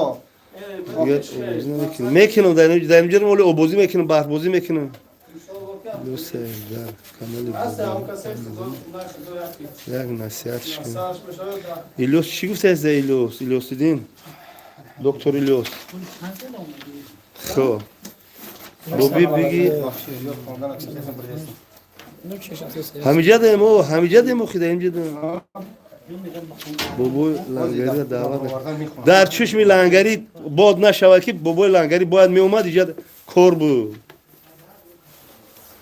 Дигар обозӣ намекунем. Мекунам дар инҷа, дар инҷа моли обозӣ мекунам, барфбозӣ мекунам. Дӯст дар канали бобо як насиҳатш кун. Илёс чӣ гуфтааст за Илёс? Илёсиддин. Доктор Илёс. Хо. Боби биги ҳамиҷа даем о, ҳамиҷа даем охи дар инҷа даем. Бобои лангариро даъват мекунам. Дар чишми лангарӣ бод нашавад ки бобои лангарӣ бояд меомад иҷа кор буд.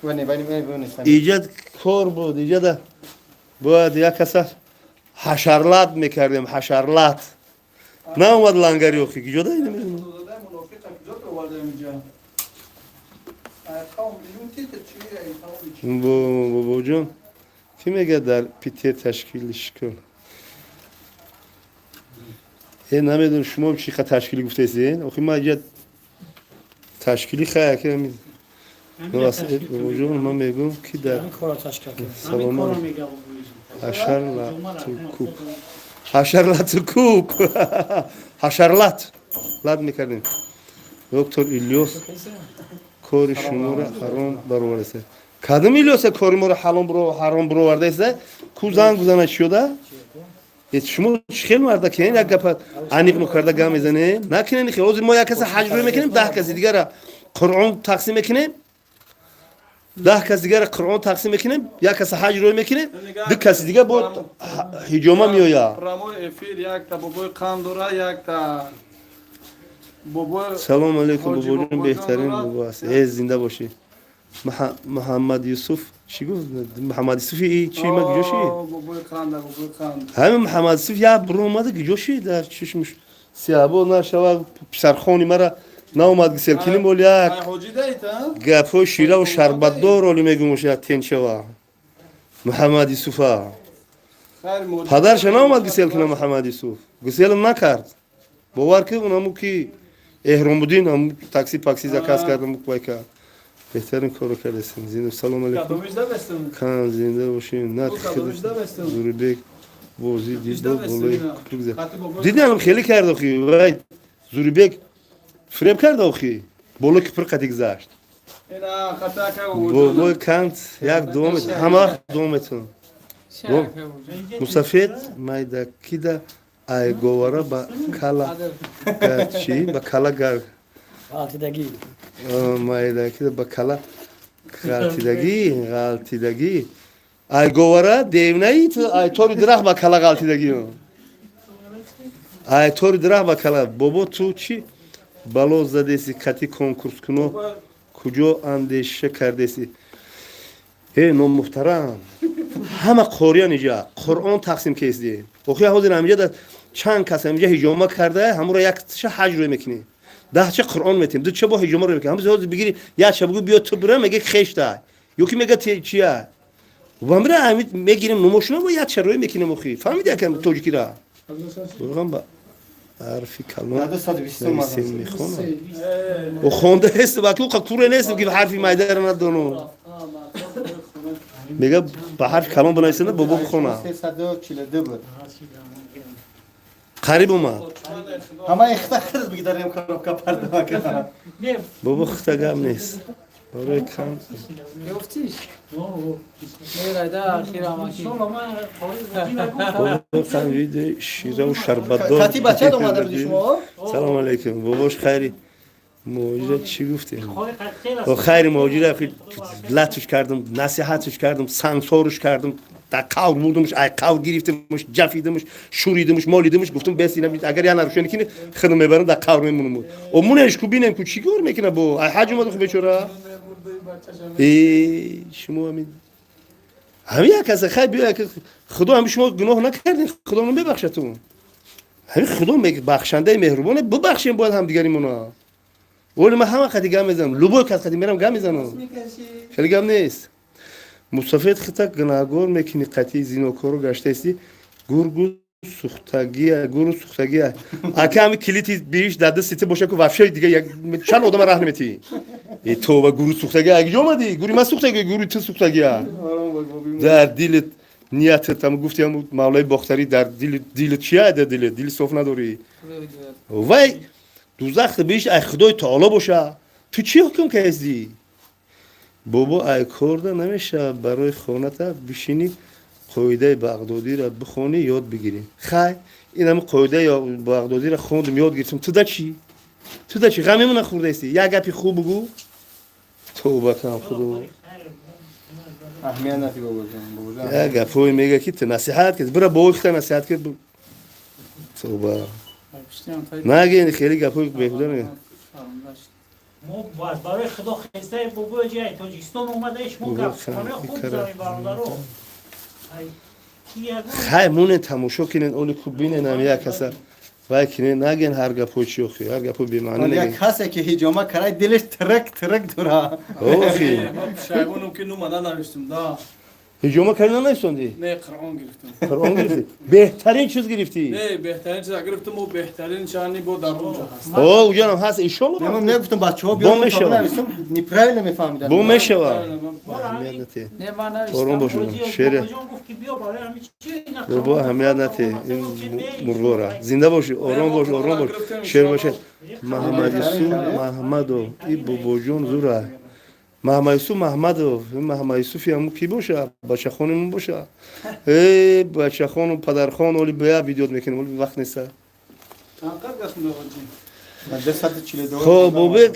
Вани, вани, вани, вани. Иҷа кор буд, иҷа бояд як каса ҳашарлат мекардем, ҳашарлат. Наомад лангари охи, киҷо дай намедонам. Бобоҷон, кӣ мегӯяд дар Питер ташкилиш кун? Э, намедонам шумо чӣ қа ташкилӣ гуфтаистед? Охи ман иҷа ташкилӣ хая ки ҳамин. Бобоҷон, ман мегӯям ки дар Ҳамин корро ташкил кунем. саломат ҳашар лату куб. Ҳашар лату куб. Ҳашарлат. Лат мекардем. Доктор Илёс кори шуморо ҳаром баровардааст. Кадом Илёса кори моро ҳаром баровардааст? Ку занг бизанад чиёда? Э, шумо чӣ хел марда кен як гапа аниқ нокарда гап мезанед? Накунед хел. Ҳозир мо як каса ҳаҷ рӯй мекунем, 10 каси дигара Қуръон тақсим мекунем. 10 каси дигара Қуръон тақсим мекунем, як каса ҳаҷ рӯй мекунем, ду каси дига бо ҳиҷома меояд. Прямой эфир якта бобои қанд дора, якта бобои Салом алейкум Ҳоҷи бобоҷон, бобоҷон беҳтарин дорад. бобо аст. Э, зинда бошӣ. Муҳаммад Юсуф чӣ гуфт? Муҳаммад Юсуф и чӣ ма куҷо ши? О, бобои қанда, бобои қанд. Ҳамин Муҳаммад Юсуф як буро омада куҷо ши дар чишмш сиҳабо нашава писархони мара наомад гиселкини бол як Ай ҳоҷи даит, а? гапҳои шираву шарбатдор оли мегӯмош як тенчава. Муҳаммад Юсуфа. Хайр моҷи. Падарша наомад гисел кина Муҳаммад Юсуф. Гиселм накард. Бовар ки унаму ки Эҳромуддин ҳаму такси пакси заказ кардам вай кард. Беҳтарин корро кардастем. Зинда салом алейкум. Кадомиш давестем? Кан зинда бошем. На Кадомиш давестем? Зурибек бозӣ дид болои куприк зад. Хати бобои Дидам хеле кард охи. Вай Зурибек фиреб кард охи. Болои куприк қати гузашт. Ина хата ка бобоҷон. Бобои кант як дуо метун. Ҳама вақт дуо метун. Мусафед майдакида айговара ба кала чӣ? Ба кала гар Ғалтидагӣ. Майдакида ба кала ғалтидагӣ, ғалтидагӣ. Айговара девнаи ту ай тори дарахт ба кала ғалтидагӣ. Ай тори дарахт ба кала. Бобо ту чӣ бало задеси кати конкурс куно куҷо андеша кардеси? Э, номуҳтарам. Ҳама қориён иҷа Қуръон тақсим кесдем. Охи ҳозир ҳамиҷа да чанд кас ҳамиҷа ҳиҷома карда, ҳамуро як ша ҳаҷ рӯй мекунем. 10 ча Қуръон метем, ду ча бо ҳиҷома рӯй мекунем. Ҳамиҷа ҳозир бигири, як ча бугӯ биё ту бира, мега хешта. Ё ки мега чия? Ва мира ҳами мегирем нумошуна ва як ча рӯй мекунем охи. Фаҳмиди якам тоҷикира? Бурғам ба Ҳарфи калон нависем, мехонам. О, хонда ҳестам, аку куре нестам, ки ҳарфи майдаро надонам. Мега, ба ҳарфи калон бинависанда, бобо бихона. 342 буд. Қариб омад. Ҳама ихта хирд бигидарем, коробка пардова кардам. Бобо, хита гап нест. Барои кам. Ёфтиш? Мерайда ахирамаки. Бобо, кам видеои шираву шарбатдор. Кати бача омада буди шумо? Салом алейкум. Бобош, хайри муҳоҷира чӣ гуфтем? О, хайри муҳоҷира латуш кардам, насиҳатш кардам, сангсоруш кардам, дар қавр бурдумш, ай қавр гирифтамш, ҷафидамш, шуридамш, молидамш, гуфтам, бес, ина агар я нарушение кини, худам мебарам, дар қавр мемонам. О, мунеш ку, бинем ку, чӣ кор мекуна бо ай ҳаҷ омада. Ху, бечора, э, шумо ҳамин ҳамин як каса, хай, биё, як худо, ҳами шумо гуноҳ накардем, худо мебахшатун. Ҳамин худо бахшандаи меҳрубоне, бубахшем бояд ҳамдигаримона. Вале ман ҳама қади гап мезанам, любой кас қади мерам, гап мезанам, хеле гап нест. Мусофир хита гунаҳгор мекунӣ, қатъи зинокоро гаштаисти, гургу сухтагия, гуру сухтагия. Ака, ҳами килити биҳишт дар дасти ту боша ку, вообще дига чанд одама раҳ наметӣ. Э, това, гуру сухтагия, агиҷо омадӣ? Гури ман сухтагия, гури ту сухтагия. Дар дилит ниятат ам гуфти, ам мавлаи бохтарӣ, дар дили дилит чия, дар дилит дили соф надорӣ. Вай дузах биҳишт ай худои таоло боша, ту чӣ ҳукм кардӣ? Бобо, ай корда намешавад, барои хоната бишинӣ, қоидаи бағдодиро бихонӣ, ёд бигирӣ. Хай, ин ҳами қоидаи бағдодиро хондум, ёд гирифтам. Ту да чӣ? Ту да чӣ? Ғамемона хӯрдаисти? Як гапи хуб бугӯ. Тавба кунам, худо. Аҳамият надӣ, бобоҷон, бобоҷон. Як гапҳое мега, ки ту насиҳат кард, бира бобои хита насиҳат кард. Тавба, наген, хеле гапҳои беҳуда мега. Мо барои худо хестаи, бобои ҷай Тоҷикистон омадаи, шумо гапхонаи хуб занед, бародаро. Хай, мунен, тамошо кинен, оли ку бинен, як каса вай кинен, наген ҳар гапҳои чи, охи, ҳар гапҳои бемаънӣ як нагин. Касе ки ҳиҷома карай, дилаш тирак тирак дура. Охи. Пушаймонам, ки нума нанавиштум да. Ҳиҷома кари, нанависондӣ? Не, Қуръон гирифтам. Қуръон гирифтӣ, беҳтарин чиз гирифтӣ. Не, беҳтарин чиз гирифтам, мо беҳтарин чани бо дар онҷо ҳаст. О, уҷанам ҳаст, иншолло. Ман мегуфтам, бачаҳо Бо биён, мешава. нависам, неправильно мефаҳмиданд. Бо мешава. Аҳамият нате. Не, ман Ором навиштам. бош, шере. Гуфт, ки биё барои ҳами чи. Бобо, аҳамият нате ин мурғора. Зинда бошӣ, ором бош, ором бош, шер бошед. Маҳамадюсуф Маҳмадов, и бобоҷон зура. Маҳамадюсуф Маҳмадов, ин Маҳамадюсуфи ҳамун ки боша? Бачахонимон боша. Э, бачахону падархон, оли бая видео мекунем, оли вақт неста. Чанд гашт меғоҷи? 242. Хоб, бобек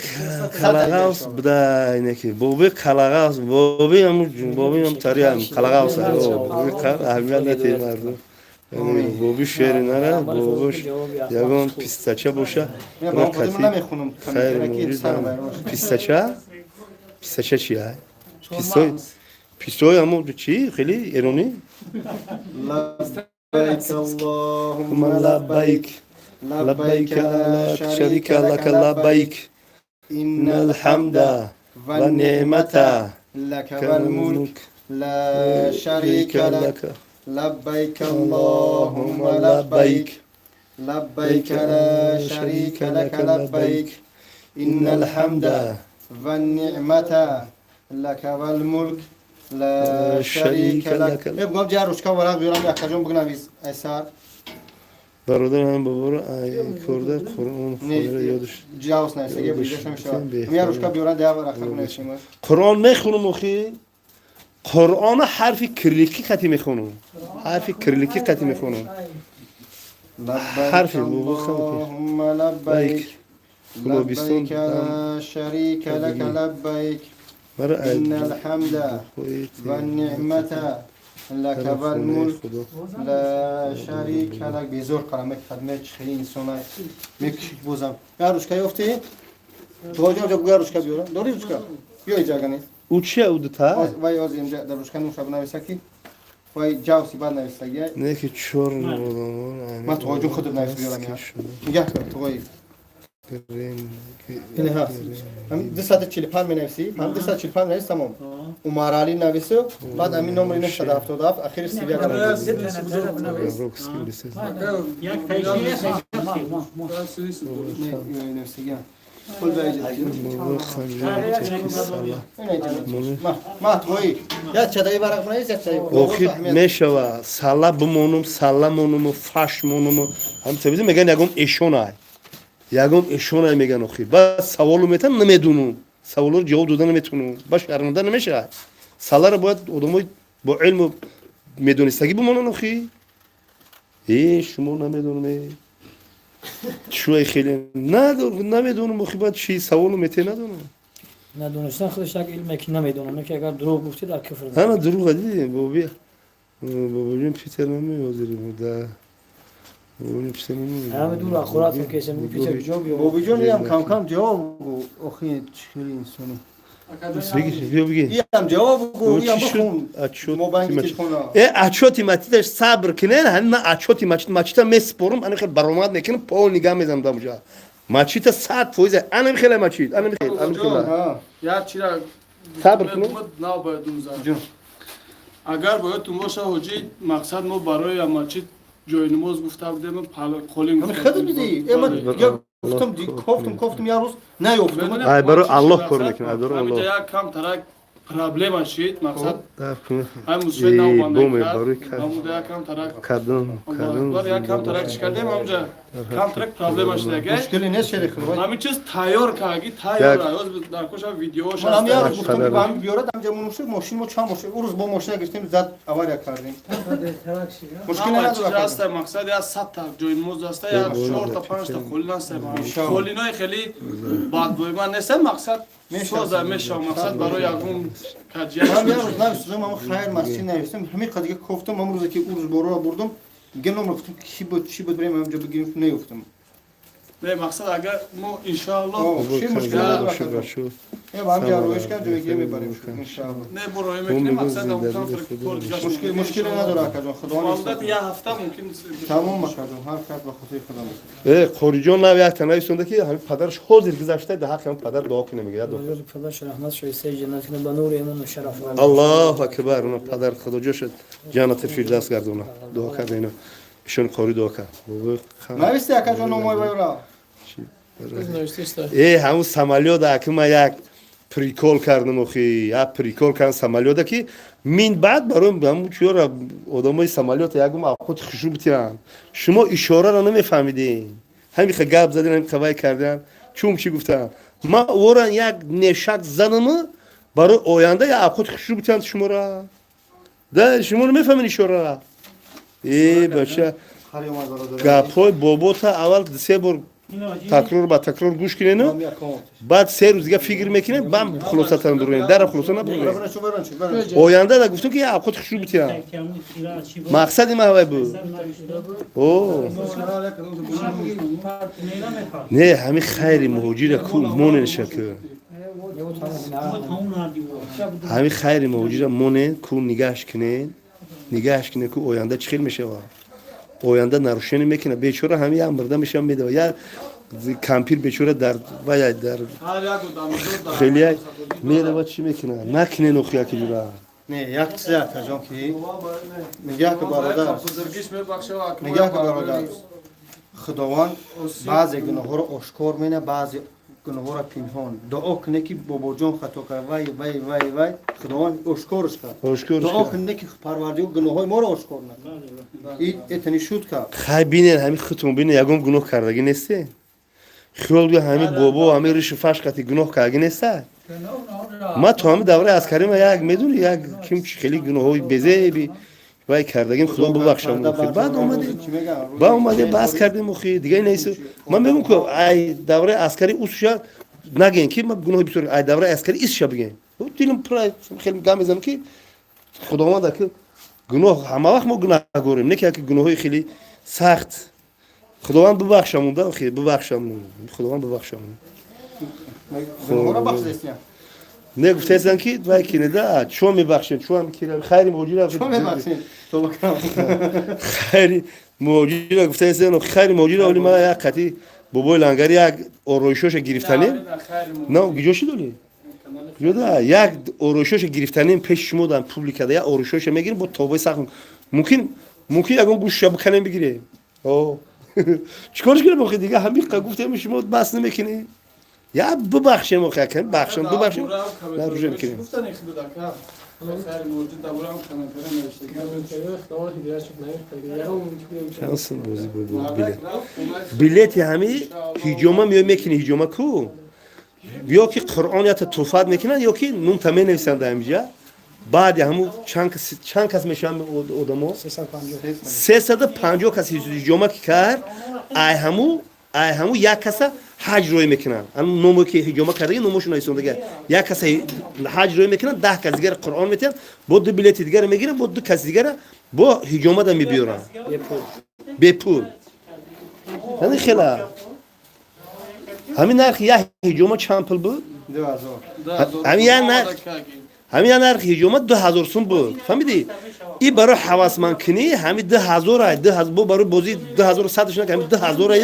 қалағавс буда, инеки бобек қалағавс, боби ҳамун, боби ҳам тари ҳам қалағавс. Боби аҳамият нате, мардум. Боби шери нара, бобош ягон пистача боша. Ман худам намехонам. Хайр, пистача, пистача чи ай? Пистой, пистой ҳамун чи, хеле эронӣ. لبيك اللهم لبيك، لبيك لا شريك لك لبيك، إن إن الحمد والنعمة لك والملك لا شريك لك. لبيك اللهم لبيك، لبيك لا شريك لك لبيك، إن الحمد والنعمة لك والملك لا شريك لك. بگم جا روشکا ورق بیارم، یک جان بگنویس ایسار. Бародар, ҳам боборо ай корда Қуръон хонда ёдаш. Ҷавс нависаги буҷаш намешавад. Я ручка биёран, дия варақа бинависем. Қуръон мехонум, охи, Қуръона ҳарфи кирилликӣ қати мехонум, ҳарфи кирилликӣ қати мехонум. حرفی بابا. اللهم لبيك، لبيك لا شريك لك لبيك، إن الحمد والنعمة لك والملك لا شريك لك. بیزور قلمه خدمت خیلی انسان میکشید. بوزم یا ручка ёфтӣ? То ҷо ҷо ручка биёрам. Дори ручка? Биё иҷа гани. Ӯ чия, ӯ дута? Вай оз инҷа дар ручка нуша бинависа, ки вай ҷавси баъд нависагия. Не ки чор. Ман туғои ҷон худат навис, биёрам. Я нигаҳ кар, туғои. Ин ҳаст. Ҳамин 245 менависӣ, ҳам 245 менависӣ, тамом. Умарали навису, баъд ҳамин номери 977, ахири 31 нависӣ. Як тайши. Не, пул ба иҷа. Ма твои. Як чадаи варақ навис, як чадаи. Охир мешава, сала бимонум, сала монуму, фаш монуму. Ҳам табизи меган ягон эшонай. Ягон эшонай меган охир. Баъд саволу метам намедунум. Саволро ҷавоб дода наметунум. Ба шарманда намешавад. Саларо бояд одамои бо илму медонистагӣ бимонанд охир. Э, шумо намедонам э. Чӯй хеле надор намедонам охир баъд чи саволу мете надонам. Надонистан худаш як илме ки намедонам, ки агар дурӯғ гуфтӣ дар куфр. Ҳама дурӯға дидем, боби. Бобоҷон Питер намеҳозирем да. Бобоҷон Питер намеҳозирем. Ҳама дур ахурат кесем Питер ҷо биё. Бобиҷон иам кам-кам ҷавоб гу. Охи чӣ хеле инсони. Бигир, биё бигир. Иам ҷавоб гу, иам Чӣ шуд? бихун. Отчёт Мо банги мачит. телефона. Э, отчёти мачиташ сабр кинен, ҳамин ман отчёти мачит мачита меспорум, ана хел баромад мекунам, пол нигаҳ мезанам дар муҷа. Мачита 100%, ана хеле мачит, ана хел, ана хел. Ҳа. Як чира Сабр кунед. Нав бояд зад. Ҷон. Агар боядтун боша ҳоҷӣ, мақсад мо барои мачид ҷои намоз гуфта будем, қолин Ҳамин хеле диди. Э, ман дигар гуфтам, кофтум, кофтум як рӯз наёфтум. Ай, барои Аллоҳ кор мекунад, ай, барои Аллоҳ. Як кам тарак проблема шид, мақсад Дар кунед. ҳай мусоид Э, нав боме, банда барои кард. Ҳамуда як кам тарак Кадом, кадом. Аллоҳ акбар, як кам тарак чӣ кардем, ҳамҷа кам тарак проблема шид агай. Мушкиле нест шери худо. Ҳамин чиз тайёр карги, тайёр, ҳоз дар коша видеош Ман ҳам як рӯз ҳаст. гуфтам ки ба ҳамин биёрад, ҳамҷа монушид, мошин мо чанд мошин, ӯ рӯз бо мошина гирифтем, зад авария кардем. Мушкиле Ҳама чиз надорад. ҳаст, мақсад як 100 та ҷои намоз ҳаст, як чорта панҷта қолин ҳаст. Қолинои хеле бадбӯйман нест, мақсад соза мешава, мақсад барои ягон каҷия. Ман як рӯз навиштам, ҳамон хайр масҷид навиштам, ҳамин қадр дига кофтам, ҳамон рӯзе ки ӯ рӯз бороро бурдум, дига номро гуфтам, ки буд, чӣ буд, барем ҳамҷа бигирем, наёфтам. Не, мақсад агар мо иншоаллоҳ О, чӣ мушкиле надорад. Шу. Э, ба ҳамҷа роиш кардем, ҷойгирӣ мебарем, иншоаллоҳ. Не борои мекунем, мақсад ҳам кам кор дигар. Мушкиле надорад, акаҷон, худо Муддати як ҳафта мумкин. Тамом, акаҷон, ҳар кас ба хотири худо. Э, Қориҷон нав як та нависонда ки ҳамин падараш ҳозир гузашта, дар ҳаққи ҳамин падар дуо кунем, мегӯяд. Падарш раҳмат шоистаи ҷаннат кунад, ба нури имону шараф. Аллоҳу акбар, уна падар худоҷо шуд, ҷаннати фирдавс гардона. Дуо карда ино. Ишон қори дуо кард. Нависти, акаҷон, номои вайра. Э, ҳамун самолёт аки ман як прикол кардам охи, як прикол кардам самолёта ки мин баъд барои ҳамун чиёра одамои самолёт ягум авқоти хушрӯ битиҳанд. Шумо ишораро намефаҳмидем. Ҳамин ха гап задем, ҳамин қавай кардам. Чум чӣ гуфтам? Ман ӯра як нешак задаму барои оянда як авқоти хушрӯ битиҳанд шуморо. Да, шумо намефаҳмед ишораро. Э, бача, Хайр омад, бародар. гапҳои бобота аввал се бор такрор ба такрор гӯш кунену Ман як баъд 3 рӯз дига фикр мекунем, баъд хулосатан бурем, дара хулоса набурем. Баран чу, баран чу, баран чу. Оянда да гуфтам ки як авқоти хушрӯ битиҳам. Мақсади ман ҳавай буд. О, не, ҳамин хайри муҳоҷира ку монен шаку. Ҳамин хайри муҳоҷира монен ку, нигаҳш кунен, нигаҳш кунен ку, оянда чӣ хел мешавад. Оянда нарушение мекунад бечора, ҳамин як мирда мешава, медава як кампир бечора дар вая дар Ҳар як одамзод хеле мерава, чӣ мекунад, накунен охи яки ҷура. Не, як чизе, акаҷон, ки мегӯяд ки бародар, бузургиш мебахшава. мегӯяд ки бародар, Худованд баъзе гуноҳҳоро ошкор мена, баъзе гуноҳҳоро пинҳон. Дуо куне ки бобоҷон хато кард, вай, вай, вай, вай, Худованд ошкорш кард. Ошкорш Дуо кард. куне ки Парвардигор гуноҳҳои моро ошкор накард. И это не шутка. Хай бинен, ҳамин худтон бинен, ягон гуноҳ кардагӣ несте. Хиёл гӯ, ҳамин бобо ҳамин риши фаш қати гуноҳ кардагӣ неста. Ман то ҳамин давраи аскарима як медуни, як ким чи хеле гуноҳҳои безеби вай кардагим, худо бубахшам. Баъд омадем, баъд омадем, баҳс кардем охи, дига нест. Ман мегӯм ки ай давраи аскарӣ усша нагӯем ки ман гуноҳи бисёр, ай давраи аскарӣ исша бигем. Дилам пур, хеле гап мезанам ки Худованд ки гуноҳ ҳама вақт мо гунаҳгорем, не ки яки гуноҳҳои хеле сахт. Худованд бубахшамон да, охи, бубахшамон, Худованд бубахшамон. Гуноҳҳоро бахшидастия. Не, гуфтаестанд ки вай кинеда чо мебахшем, чо хайри муҳоҷира. Чо мебахшем? Тоба кунам. Хайри муҳоҷира гуфтаестанд, хайри муҳоҷира, оли ман як қати Бобои Лангари як ороишоша гирифтанем. На, гиҷо шидоли? Ҷода, як ороишоша гирифтанем пеши шумо дар публикада, як ороишоша мегирем, бо тобои сахт. Мумкин ягон гӯшша биканем бигирем. О. Чикорш кунем охи дига ҳамин гуфтем шумо бас намекунем. Я бибахшем охи якам бахшем бибахшем. Наружа мекунем. Чанд бозӣ бо билет. Билети ҳами ҳиҷома меои мекунӣ ҳиҷома ку? Ё ки Қуръон ята туфат мекунанд, ё ки нумта менависанд ҳамиҷа. Баъди ҳаму чанд кас мешаванд одамо? 350 кас ҳиҷома ки кард, ай ҳаму як каса ҳаҷ рӯй мекунанд. Ҳамун номе ки ҳиҷома кардаги номошон нависондага. Як каса ҳаҷ рӯй мекунанд, 10 кас дигар Қуръон метиҳанд, бо ду билети дигара мегиранд, бо ду каси дигара бо ҳиҷомада мебиёранд. Бепул. Яъне хела. Ҳамин нархи як ҳиҷома чанд пул буд? 2000. Ҳамин як нархи ҳиҷома 2000 сум буд. Фаҳмидӣ? И барои ҳавасмандкунӣ ҳамин 2000 ай, 2000 бо барои бозӣ 2100 шуна ҳамин 2000 ай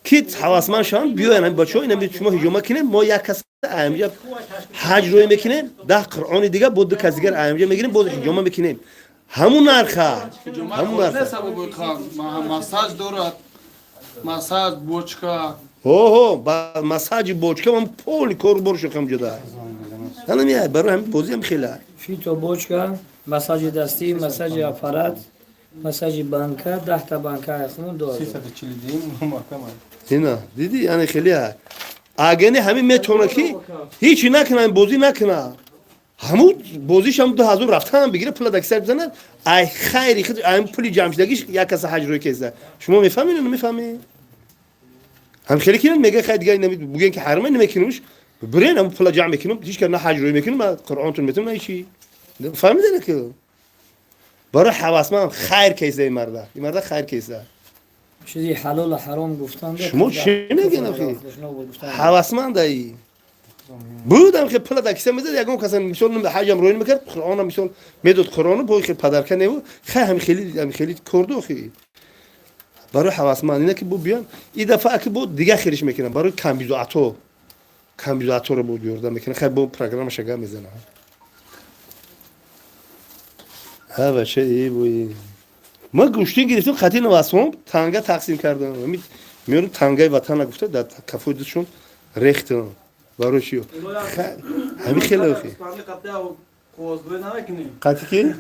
ки ҳавасманд шаванд биёянд ҳамин бачаҳо ина шумо ҳиҷома кунем, мо як кас ҳаминҷа ҳаҷ рӯй мекунем, 10 Қуръони дига бо ду кас дигар ҳаминҷа мегирем, боз ҳиҷома мекунем. Ҳамун нарха. Ҳамун нарха. Массаж дорад. Массаж, бочка. Ҳо, ба массажи бочка ман поли кору боршо кам ҷуда. Ҳана меяд барои ҳамин бозӣ ҳам хела. Фито бочка, массажи дастӣ, массажи аппарат, массажи банка, 10 та банка айхмун 2000. 342 маҳкам. Ина, диди, яъне хеле агане ҳамин метавона ки ҳичи накуна, бозӣ накуна. Ҳамун бозишам 2000 рафтан бигира пула дар кисар бизанад, ай хайри худ ай пули ҷамъшудагиш як каса ҳаҷ рӯй кеза. Шумо мефаҳмед ё намефаҳмед? Ҳам хеле кинем мега хай дига буген ки ҳарма намекунемш. Бирен ҳамун пула ҷамъ мекунем, ҳеч кас на ҳаҷ рӯй мекунем, на Қуръонтон метунем, на ҳичи. Фаҳмида ки? Барои ҳавасманд хайр кеза ин марда. Ин марда хайр кеза. Чизи ҳалол ва ҳаром гуфтан. Шумо чӣ мегӯед охи? Ҳавасмандаи. Будам ки пула дар киса мезад, ягон каса мисол ҳаҷам рӯй мекард, Қуръонам мисол медод Қуръону бо хел падарка неву, хай ҳами хели ҳами хели корду охи. Барои ҳавасманд ина ки бу биён, и дафъа ки бу дига хелиш мекунам барои камбизоато. Камбизоаторо бу ёрдам мекунам, хай бо программаша гап мезанам. Ҳа бача, э бой. Ма гӯштин гирифтем хати навасом, танга тақсим кардам. Меёрам тангаи ватана гуфта дар кафои дустшон рехтам. Барои чӣ? Ҳамин хеле охи. Қати ки?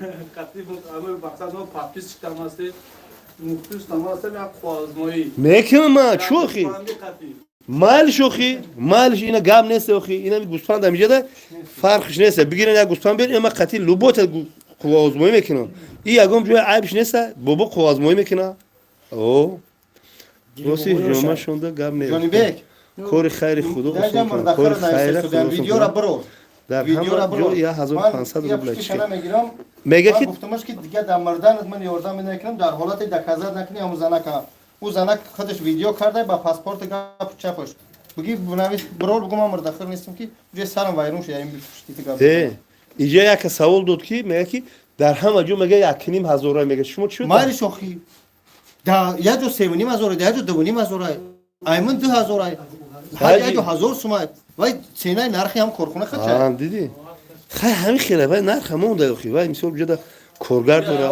Мекунам ма, чӣ охи? Майлиш охи, майлиш ина гап нест охи, ина гӯспанд ҳамиҷада фарқш нест. Бигирен як гӯспанд биёр, ина қати лубота қувваозмоӣ мекунам. И ягон ҷои айбш нест, бобо қувваозмоӣ мекуна. О. Роси ҳиҷома шонда гап нест. Ҷонибек, Кори хайри худо осон кунад. Кори хайра худо осон Видеора кунад. биро. Дар Видеора ҳама биро. ҷо 1500 Ман рубла пуштиша чӣ? намегирам. Мега Ман ки гуфтамаш ки дига дар марданат ман ёрдам намекунам, дар ҳолати доказат накунӣ ҳамун занака. Ӯ занак худаш видео карда ба паспорти гап чапаш. Буги бунавис бирор бугу ман мурдахир нестам ки ҷои сарам вайрон шуд, яъне пушти гап. Э, иҷа як савол дод ки мега ки дар ҳама ҷо мега 1500 мега шумо чӣ? Майли шохи. Да як ҷо 3500, як ҷо 2500, аймун 2000, ҳар як ҷо 1000 сумай. Вай ценаи нархи ҳам корхона худша. Аа, дидӣ? Хай ҳамин хела вай нарх ҳамон охи. Вай мисол ҷода коргар дора.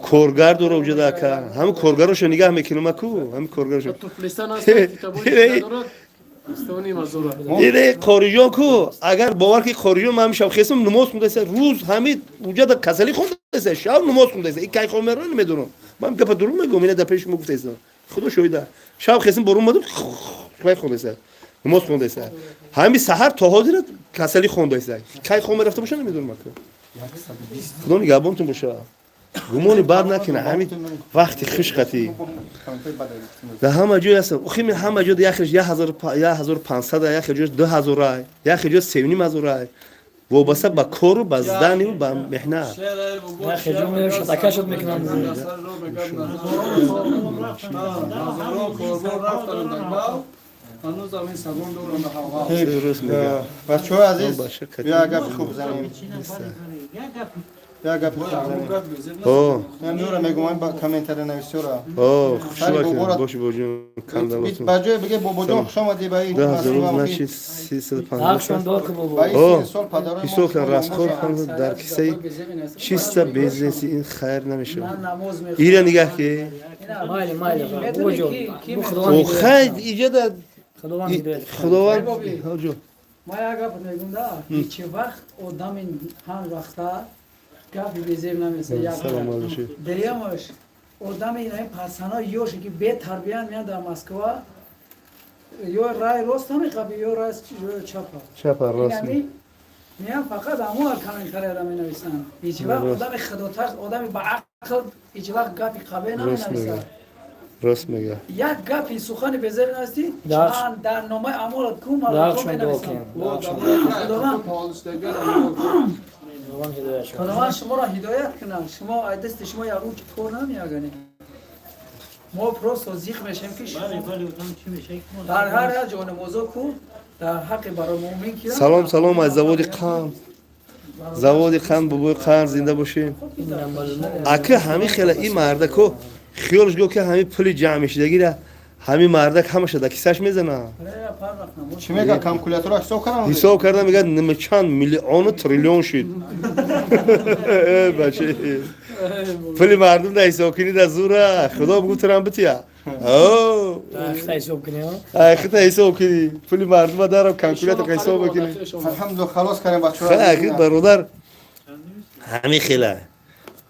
Коргар дора уҷода ака. Ҳамин коргарошо нигаҳ мекунам аку, ҳамин коргарошо. Туфлистан аст, китобои дорад. 3500. Ире қориҷон ку, агар бовар ки қориҷон ман ҳамишав хесам намоз хундаиса, рӯз ҳамин уҷада касалӣ хондаиса, шаб намоз хундаиса. И кай хон меро намедонам. Ман гапа дурӯғ мегӯям, ина дар пеши шумо гуфтаистам. Худо шоҳида. Шаб хесам борун омадам, кай хондаиса. Намоз хондаиса. Ҳамин саҳар то ҳозира касалӣ хондаиса. Кай хон мерафта боша намедонам аку. Худо нигаҳбонтон боша. Гумони бад накунад, ҳамин вақти хушқатӣ. Дар ҳама ҷой ҳастам. Охи мен ҳама ҷо як хелш 1500, як хел ҷош 2000, як хел ҷош 3500 ай. Вобаста ба кору ба зданию ба меҳнат. На хеҷо меояд, шатака шуд мекунанд. Бачаҳои азиз, Баша кати. бیا гапи хуб занем. Як гап. Як гапи О, ман мегӯям ба комментария нависёра. О, хуш Сари бобора- боши боҷон кандалотун. Ба ҷое биге бобоҷон хуш омадӣ ба ин 10,000 насиба значит 350 Ҳақшон дор ки бобо. ба ин О, 30 сол падарои мо ҳисоб кун расход шумо кун дар кисаи чиста бизнеси ин хайр намешавад. Ман намоз Ира нигаҳ ки Майли, майли, бобоҷон. Бу Худованд о ҳидоят хайр кунад. иҷода Худованд ҳидоят кунад. Худованд ҳоҷо Ма як гап мегум да, ҳеҷ вақт одами ҳар вақта гапи безеб намеса. Як салом алейкум. Деямаш одами ин пасана ёше ки бетарбиян меяд дар Москва, ё рай рост ҳамеқапи, ё рай чапа. Чапа рост. Инами меян фақат ҳамон комментарияра менависанд. Ҳеҷ вақт одами худотарс, одами ба ақл ҳеҷ вақт гапи қабе Рост наменависад. мега. Рост мега. Як гапи сухани безеб нависти, Дарш. чанд дар номаи амолат ку малако Ҳақшон дуо менависанд. кунед. Ҳақшон. Худованд Худованд ҳидоят шуд. Худованд шуморо ҳидоят кунад. Шумо ай дасти шумо ягон кор намеягонем. Мо просто зиқ мешем ки шумо дар ҳар як ҷонамозо ку дар ҳаққи барои муъмин ки Салом, салом аз заводи қанд. Заводи қанд, бобои қанд зинда бошем. Ака ҳамин хела ин мардако хиёлш го ки ҳамин пули ҷамъ мешидагира ҳамин мардак ҳамаша дар кисаш мезана. Чӣ мега, калкулятора ҳисоб кардам? Ҳисоб карда мега нима чанд миллиону триллион шуд. Э, бача. Пули мардум дар ҳисоб кунӣ дар зура. Худо бугу турам бития. О, Ҳақта ҳисоб кунем. Ахита ҳисоб кунӣ. Пули мардума дарам калкулятор ҳисоб мекунӣ. Алҳамдулилла, халос кардем бачаҳо. Хай, бародар ҳамин хела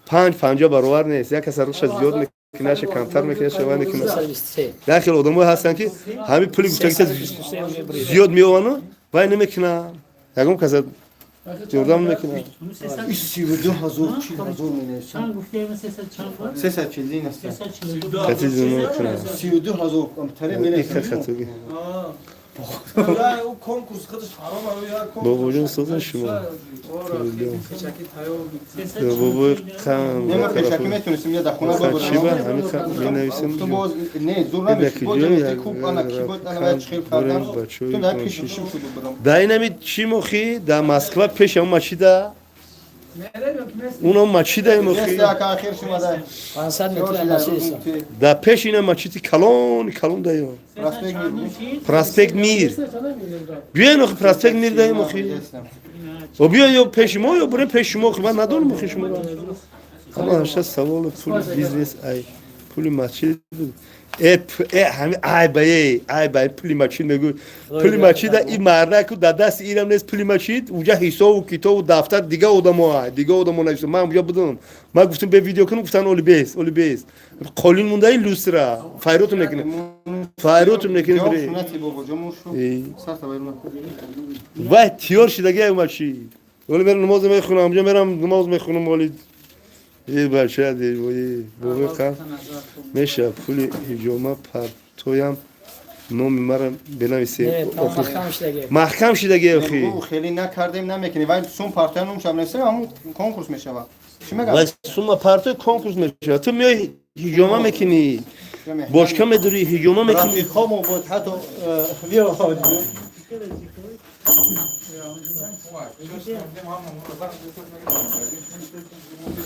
5-50 баробар нест. Як каса руша зиёд мекунаша, камтар мекунаша, ва мекуна. 323. Як хел одамое ҳастанд ки ҳамин пули гуфтагита 323. зиёд меовану вай намекунанд, ягон каса ёрдам намекунанд. 32 ҳазор 40 ҳазор менависам. Чанд гуфтем, 300 чанд буд? 340 аст. 342. Кати намекунанд. 32 ҳазор таре менависам. Хатоги. Конкурс худаш ҳаром. Бобоҷон, созан шумо. Бобои қанд. Не, ма пешакӣ метонистем я дар хона Чиба бибарам. ҳамин менависем. Ту боз не зур намеши, боз куб ана ки буд, ана вай чихел кардам, ту дар пеши шим шуду будам. Дар инами чӣ мохӣ дар Москва пеш ҳамон мачида, унам мачида мохӣ. Нест, ака, ахир шумада. 500 метр масиса. Дар пеш ина мачити калон калон даё. Проспект Мир. Проспект Мир. Биёен охи, Проспект Мир даем охи. О, биё ё пеши мо, ё бурем пеши шумо охи, ман надонам охи шуморо. Ама ҳамеша саволу пули бизнес ай пули масҷид буд. Э, ҳами ай ба е, ай ба пули масҷид мегӯй. Пули масҷида ин мардаку дар дасти инам нест пули масҷид, уҷа ҳисобу китобу дафтар дига одамо ай, дига одамо навиштам. Ман уҷа будам. Ман гуфтам бе видео кунам, гуфтан оли бес, оли бес. Қолин мондаи люстра. Файротум мекунем. Файротум мекунем. Ҷавоб Бире. суннати бобоҷон шу. Эй. Сарта байрун. Вай тиёр шидаги ай мачи. Вали мерам намоз мехунам, унҷа мерам намоз мехунам вали. Е бача ди вой бобои қанд меша пули ҳиҷома партоям номи мара бинависем. Не, там маҳкам шудаги. Маҳкам шидаги охи. Бу хеле накардем, намекунем. Вай сум партоя номша нависем, ҳамун конкурс мешавад. Чӣ мегам? Вай сума партой конкурс мешава. Ту меои ҳиҷома мекунӣ. Бошка медурӣ, ҳиҷома мекунӣ. Рафиқҳомо буд ҳатто биё.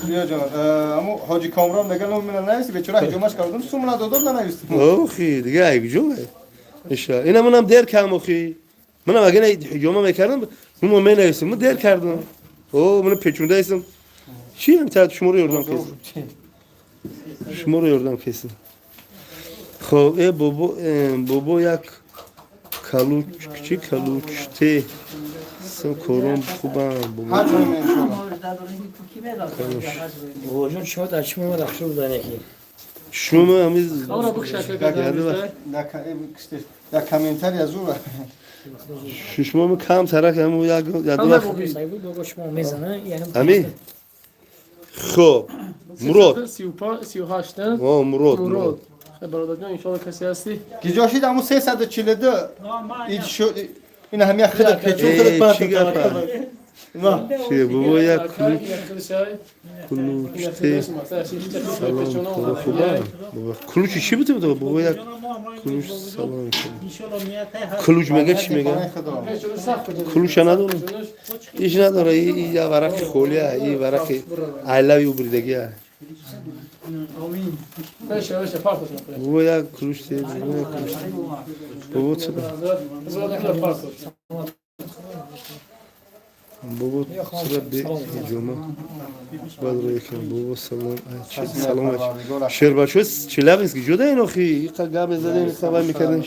Биё ҷон, аму ҳоҷи Комрон мега номи мана нависи, бечора ҳиҷомаш кардум, сум надодод, нанавистим. Охи, дига ай куҷо вай? Иша. Ина манам дер кардам охи. Манам агар ҳиҷома мекардам, ман менависам, ман дер кардам. О, ман печундаистам. Чӣ ҳам та шуморо ёрдам кардам. Шуморо ёрдам кардам. Хоб, э бобо, бобо як калуч, чӣ калучте. Сам кором хубам бобо. Ҳаҷ иншоалло. Бобоҷон, шумо дар чӣ меомад ахшо будан яки? Шумо ҳамиз Ора бикша. Дар комментария зура. Шумо кам тарак ҳаму як як ду вақт. Сайбу бобо шумо мезана, яъне Ами? Хоб. Мурод. 38, не? О, Мурод, Мурод. Мурод. Хай, бародарҷон, иншоалло касе ҳастӣ. Киҷо шид аму 342 ин ҳамя хида печун Э, хида. чӣ гапа? Чи бобо як ключ ключ салом худо хубам. Бобо ключ чӣ бутем то бобо як ключ салом. Ключ мега чӣ мега? Ключ надорам. Иш надора и я варақи холия, и варақи I love you буридагия. Бобо як ключ те, бобо як ключ. Бобо чӣ? Бобо чиро бе ҳиҷома баъд рӯя кунам. Бобо салом салом шербачо Челябинск ҷуда ин охи иқа гап мезадем иқа вай мекардем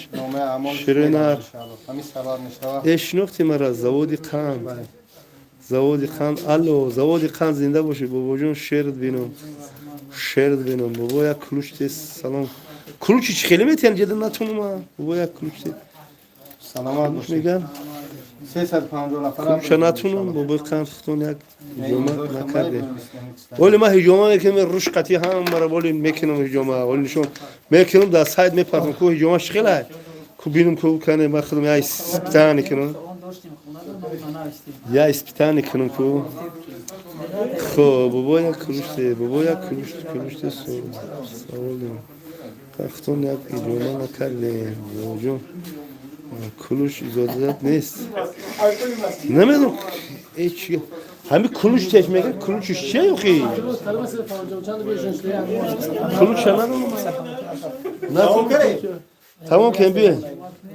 ширинар э шинохти мара заводи қанд заводи қанд алло заводи қанд зинда бошӣ бобоҷон шерт бинам шерт бинам бобо як ключ те салом ключи чӣ хеле метиҳан ҷеда натунума бобо як ключ те саломат бошӣ меган 350 нафар ключа натунам бобои қанд хутон як ҳиҷома накардем оли ман ҳиҷома мекунам руш қатӣ ҳамара оли мекунам ҳиҷома оли нишон мекунам дар сайт мепартам ку ҳиҷома чӣ хелай ку бинам ку кане ман худам я испытание кунам я испытание кунам ку хоб бобо як ключ те бобо як ключ ключ те савол дорам хутон як ҳиҷома накардем бобоҷон ключ иҷозат нест намедонам ҳами ключ теш мега ключш чия охи ключа надонам тамом кем биё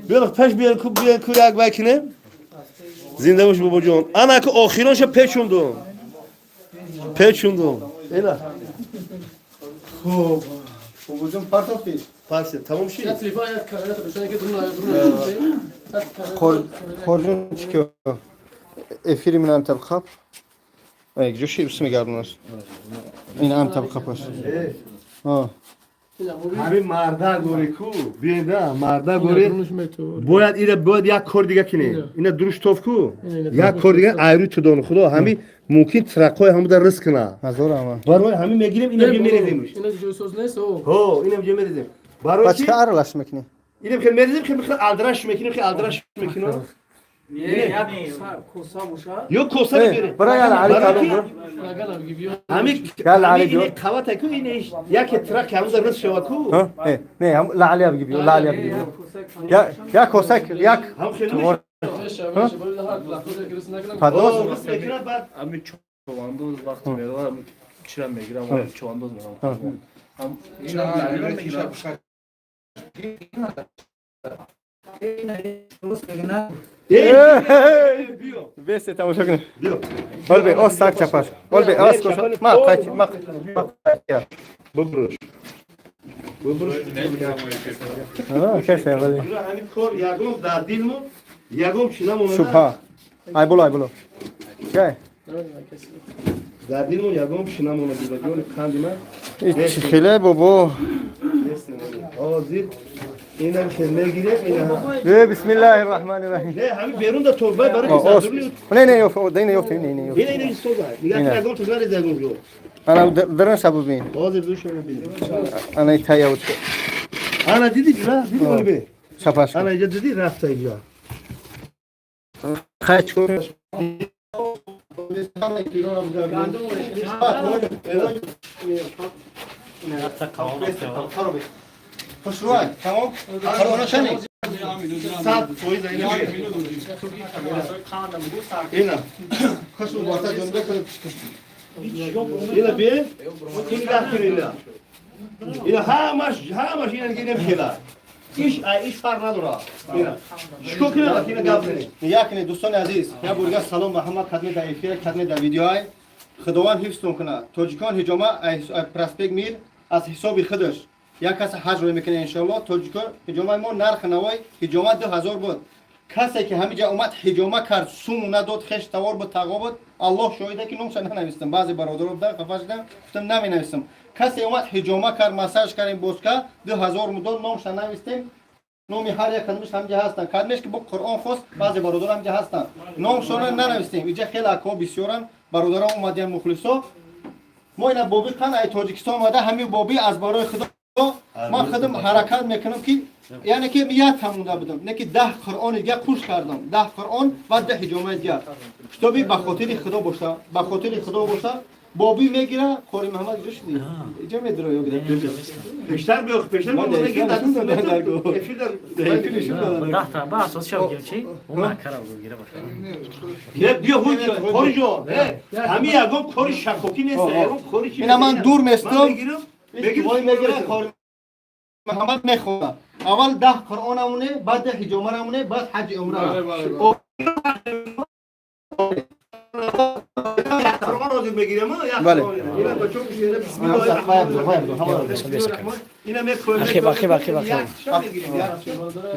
биё пеш биё ку биё ку як вай кинем зинда бош бобоҷон ана ку охиронша печундум печундум ина хуб бобоҷон партофтӣ парсе тамом шид Хорҷон чӣ ки эфири минам табқаб ҷоши ус мегардонаш ин ам табқабаш ҳамин марда гори ку биенда марда гори бояд ира бояд як кор дига кинем ина дуруш тоф ку як кор дига айрӯи тудону худо ҳами мумкин трақҳои ҳамуда риск куна барои ҳамин мегирем ина ҷо мерезем ҳо ина ҷо мерезем барои чӣ аралаш мекунӣ инем хел мерезем хел хел алдраш мекунем хел алдраш мекунем ё коса меберем ҳами қавата ку ин яке трак ҳамуда рис шава ку не лаалия бигиб лаалия бигиб як коса як падоз ами човандоз вақт меравам чира мегирам човандоз меравам Бесе тамошо кунед. Олбе, ос сак чапаш. Олбе, ос кош. Ма, қач, ма, ма. Бубруш. Бубруш. А, кесе, вали. Ҳамин кор ягон дар дилмо, ягон чи намонад. Шубҳа. Ай боло, ай боло. Чай. Дар дилмо ягон чи намонад, ҷони қанди ман. Чи хеле бобо. Ҳозир инам хел мегирем ина. Э бисмиллаҳир раҳманир раҳим. Не, ҳамин берун да торбай барои задурни. Не, не, ёфт, не, ёфт, не, не, ёфт. Ина ина соза. Дигар ягон туз нарез ягон ҷо. Ана дарун сабу бин. Ҳозир душо бин. Ана тая уч. Ана диди ҷура, диди оли бе. Чапаш. Ана иҷа диди рафта иҷа. Хай чикор? Хушрӯай, тамом? Қарона шани? 100% ина. Ина. Хушу варта ҷонда Ина бе? Ин гаҳ ина. Ина ҳамаш ҳамаш ина ина хела. Иш ай иш фарқ надора. Ина. Шико кина ина гап зани. Якне дӯстони азиз, я бурга салом ба ҳама кадме дар эфир, кадме дар видеоай. Худованд ҳифзтон кунад. Тоҷикон ҳиҷома проспект Мир аз ҳисоби худаш як кас ҳаҷ рӯй мекунад иншоаллоҳ. Тоҷикон ҳиҷомаи мо нархи навои ҳиҷома 2000 буд. Касе ки ҳамиҷа омад ҳиҷома кард, суму надод, хеш тавор буд, тағо буд, Аллоҳ шоҳида ки номша нанавистам. Баъзе бародаро будан хафа шудам, гуфтам наменависам. Касе омад ҳиҷома кард, массаж кардем, боз кард, 2000 мудод номша навистем. Номи ҳар як кадмеш ҳамҷа ҳастанд. Кадмеш ки бо Қуръон хост, баъзе бародаро ҳамҷа ҳастанд. Номшона нанавистем. Иҷа хеле акҳо бисёранд, бародарон омадиян мухлисо. Мо ина боби қан ай Тоҷикистон омада, ҳамин боби аз барои Худо Ман худам ҳаракат мекунам ки яъне ки як тамонда будам, не ки 10 Қуръони дига курс кардам, 10 Қуръон ва 10 ҳиҷомаи дига. Китоби ба хотири Худо боша, ба хотири Худо боша, Бобӣ мегира, Қори Муҳаммад иҷо шуди? Иҷо медиро ё гида? Пештар биё, пештар Ма биё, дар дар эфир нишон додам, дар гу. эфир дар Дар эфир нишон додам. 10 та ба асос шав гир чи? Ӯ макара гира баша. Не, биё, ҳуй, кори ҷон, ҳамин ягон кори шакокӣ нест, ягон кори чи. Ина ман дур местам. Ман мегирам, Мегирам, мегира, Қори Муҳаммад мехонад. Аввал 10 Қуръон амуне, баъд 10 ҳиҷома амуне, баъд ҳаҷи умра. Бале, бале, бале. Қуръон ҳозир мегирам, як Бале. Қуръон. Ина бачаҳо мешинанд, бисмиллоҳир раҳмонир раҳим. Ина мекунем. Ахиб, ахиб, ахиб, ахиб. Як шом мегирем,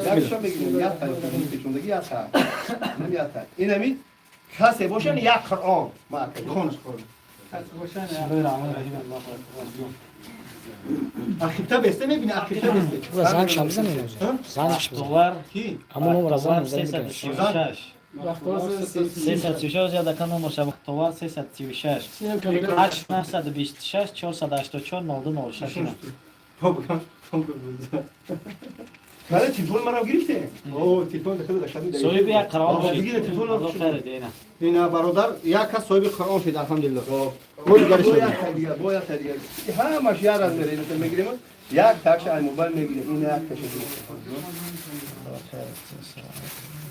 як шом мегирем, як та пешондагӣ, як та. Инам як та. Инами касе бошан як Қуръон. Ма Хонаш, Қуръон. Ахибта бесте мебини, ахибта бесте. Занг шам бизанем. Занг шам. Товар Ки? Ҳамон номро занг бизанем. 336. 336 я дака номер шаб товар 336 8926 484 0206 ина. Бале, телефон маро гирифте? О, телефон худо дашт. Соҳиби як Қуръон шид. Бигир телефон Аллоҳ хайр диҳ, ина. Ина бародар, як кас соҳиби Қуръон шид, алҳамдулиллоҳ. Бо як та дига, бо як та дига. Ҳамаш як раз мерем, мегирем. Як такша ай мобайл мегирем. Ин як таша.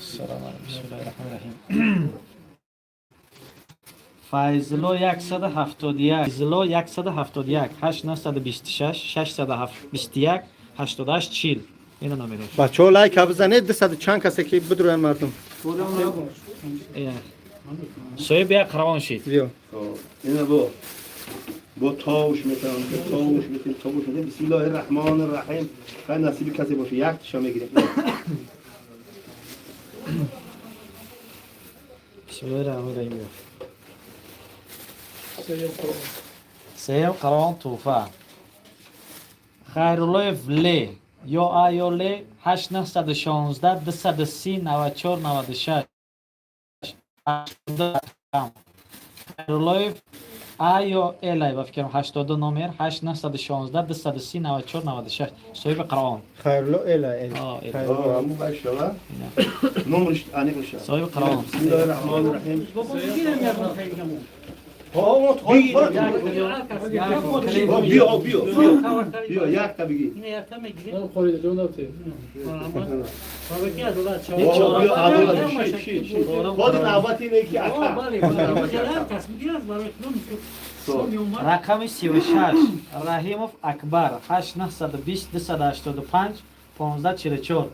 Салом алейкум. Бисмиллоҳир раҳмонир раҳим. Файзулло 171, Файзулло 171 8926 621 88 40. Ина номераш. Бачаҳо лайк бизанед, 200 чанд касе ки бидроян мардум. Ина. Соҳиби як Қуръон шид. Биё. Ина бо товуш метавон, товуш метавон, товуш метавон. Бисмиллоҳир раҳмонир раҳим. Хай насиби касе боше, як таша мегирем. Бисмиллоҳир раҳмонир раҳим. Сеюм Қуръон туҳфа. Хайруллоев Л ё А ё Л 8916 230 94 96 82. Хайруллоев А ё Л ай ба фикрам 82 номер 8916 230 94 96 соҳиби Қуръон. Хайрулло эла эл. А, эл. О, ҳамун башава. Номерш аниқ шава. Соҳиби Қуръон. Бисмиллоҳир раҳмонир раҳим. Биё, биё, биё, як та бигир. Ман қори ҷон дабте. Биё, адолат, ши, ши, ши. Боди навбат ине ки ака. Рақами 36 Раҳимов Акбар 8920 285 1544.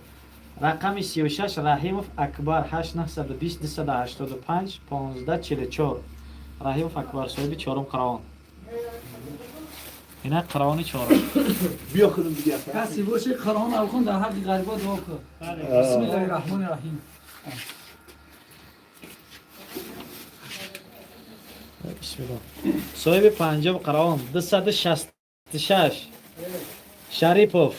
Рақами 36 Раҳимов Акбар 8920 285 1544. Раҳимов Акбар соҳиби чорум Қуръон. Ина Қуръони чорум. Биё худум бигир ака. Касе боше Қуръон алхон дар ҳаққи ғарибо дуо кун. Бисмиллоҳир раҳмонир раҳим. Бисмиллоҳ. Соҳиби панҷум Қуръон 266 Шарипов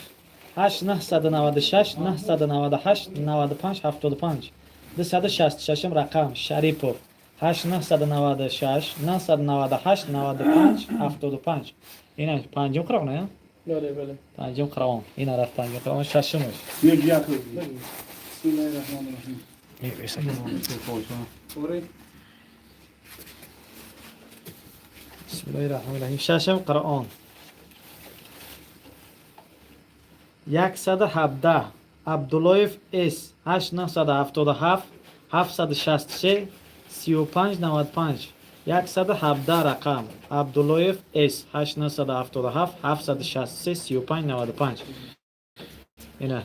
8996 998 95 75. 266 рақам Шарипов 8996 998 95 75. Ина панҷум Қуръон, не? Бале, бале. Панҷум Қуръон. Ина рафт панҷум Қуръон шашумаш. Биё ҷия худум. Бисмиллоҳир раҳмонир раҳим. Қори Бисмиллоҳир раҳмонир раҳим. Шашум Қуръон. 117 Абдуллоев С 8977 763 35 95. 117 рақам Абдуллоев С 8977 763 35 95. Ина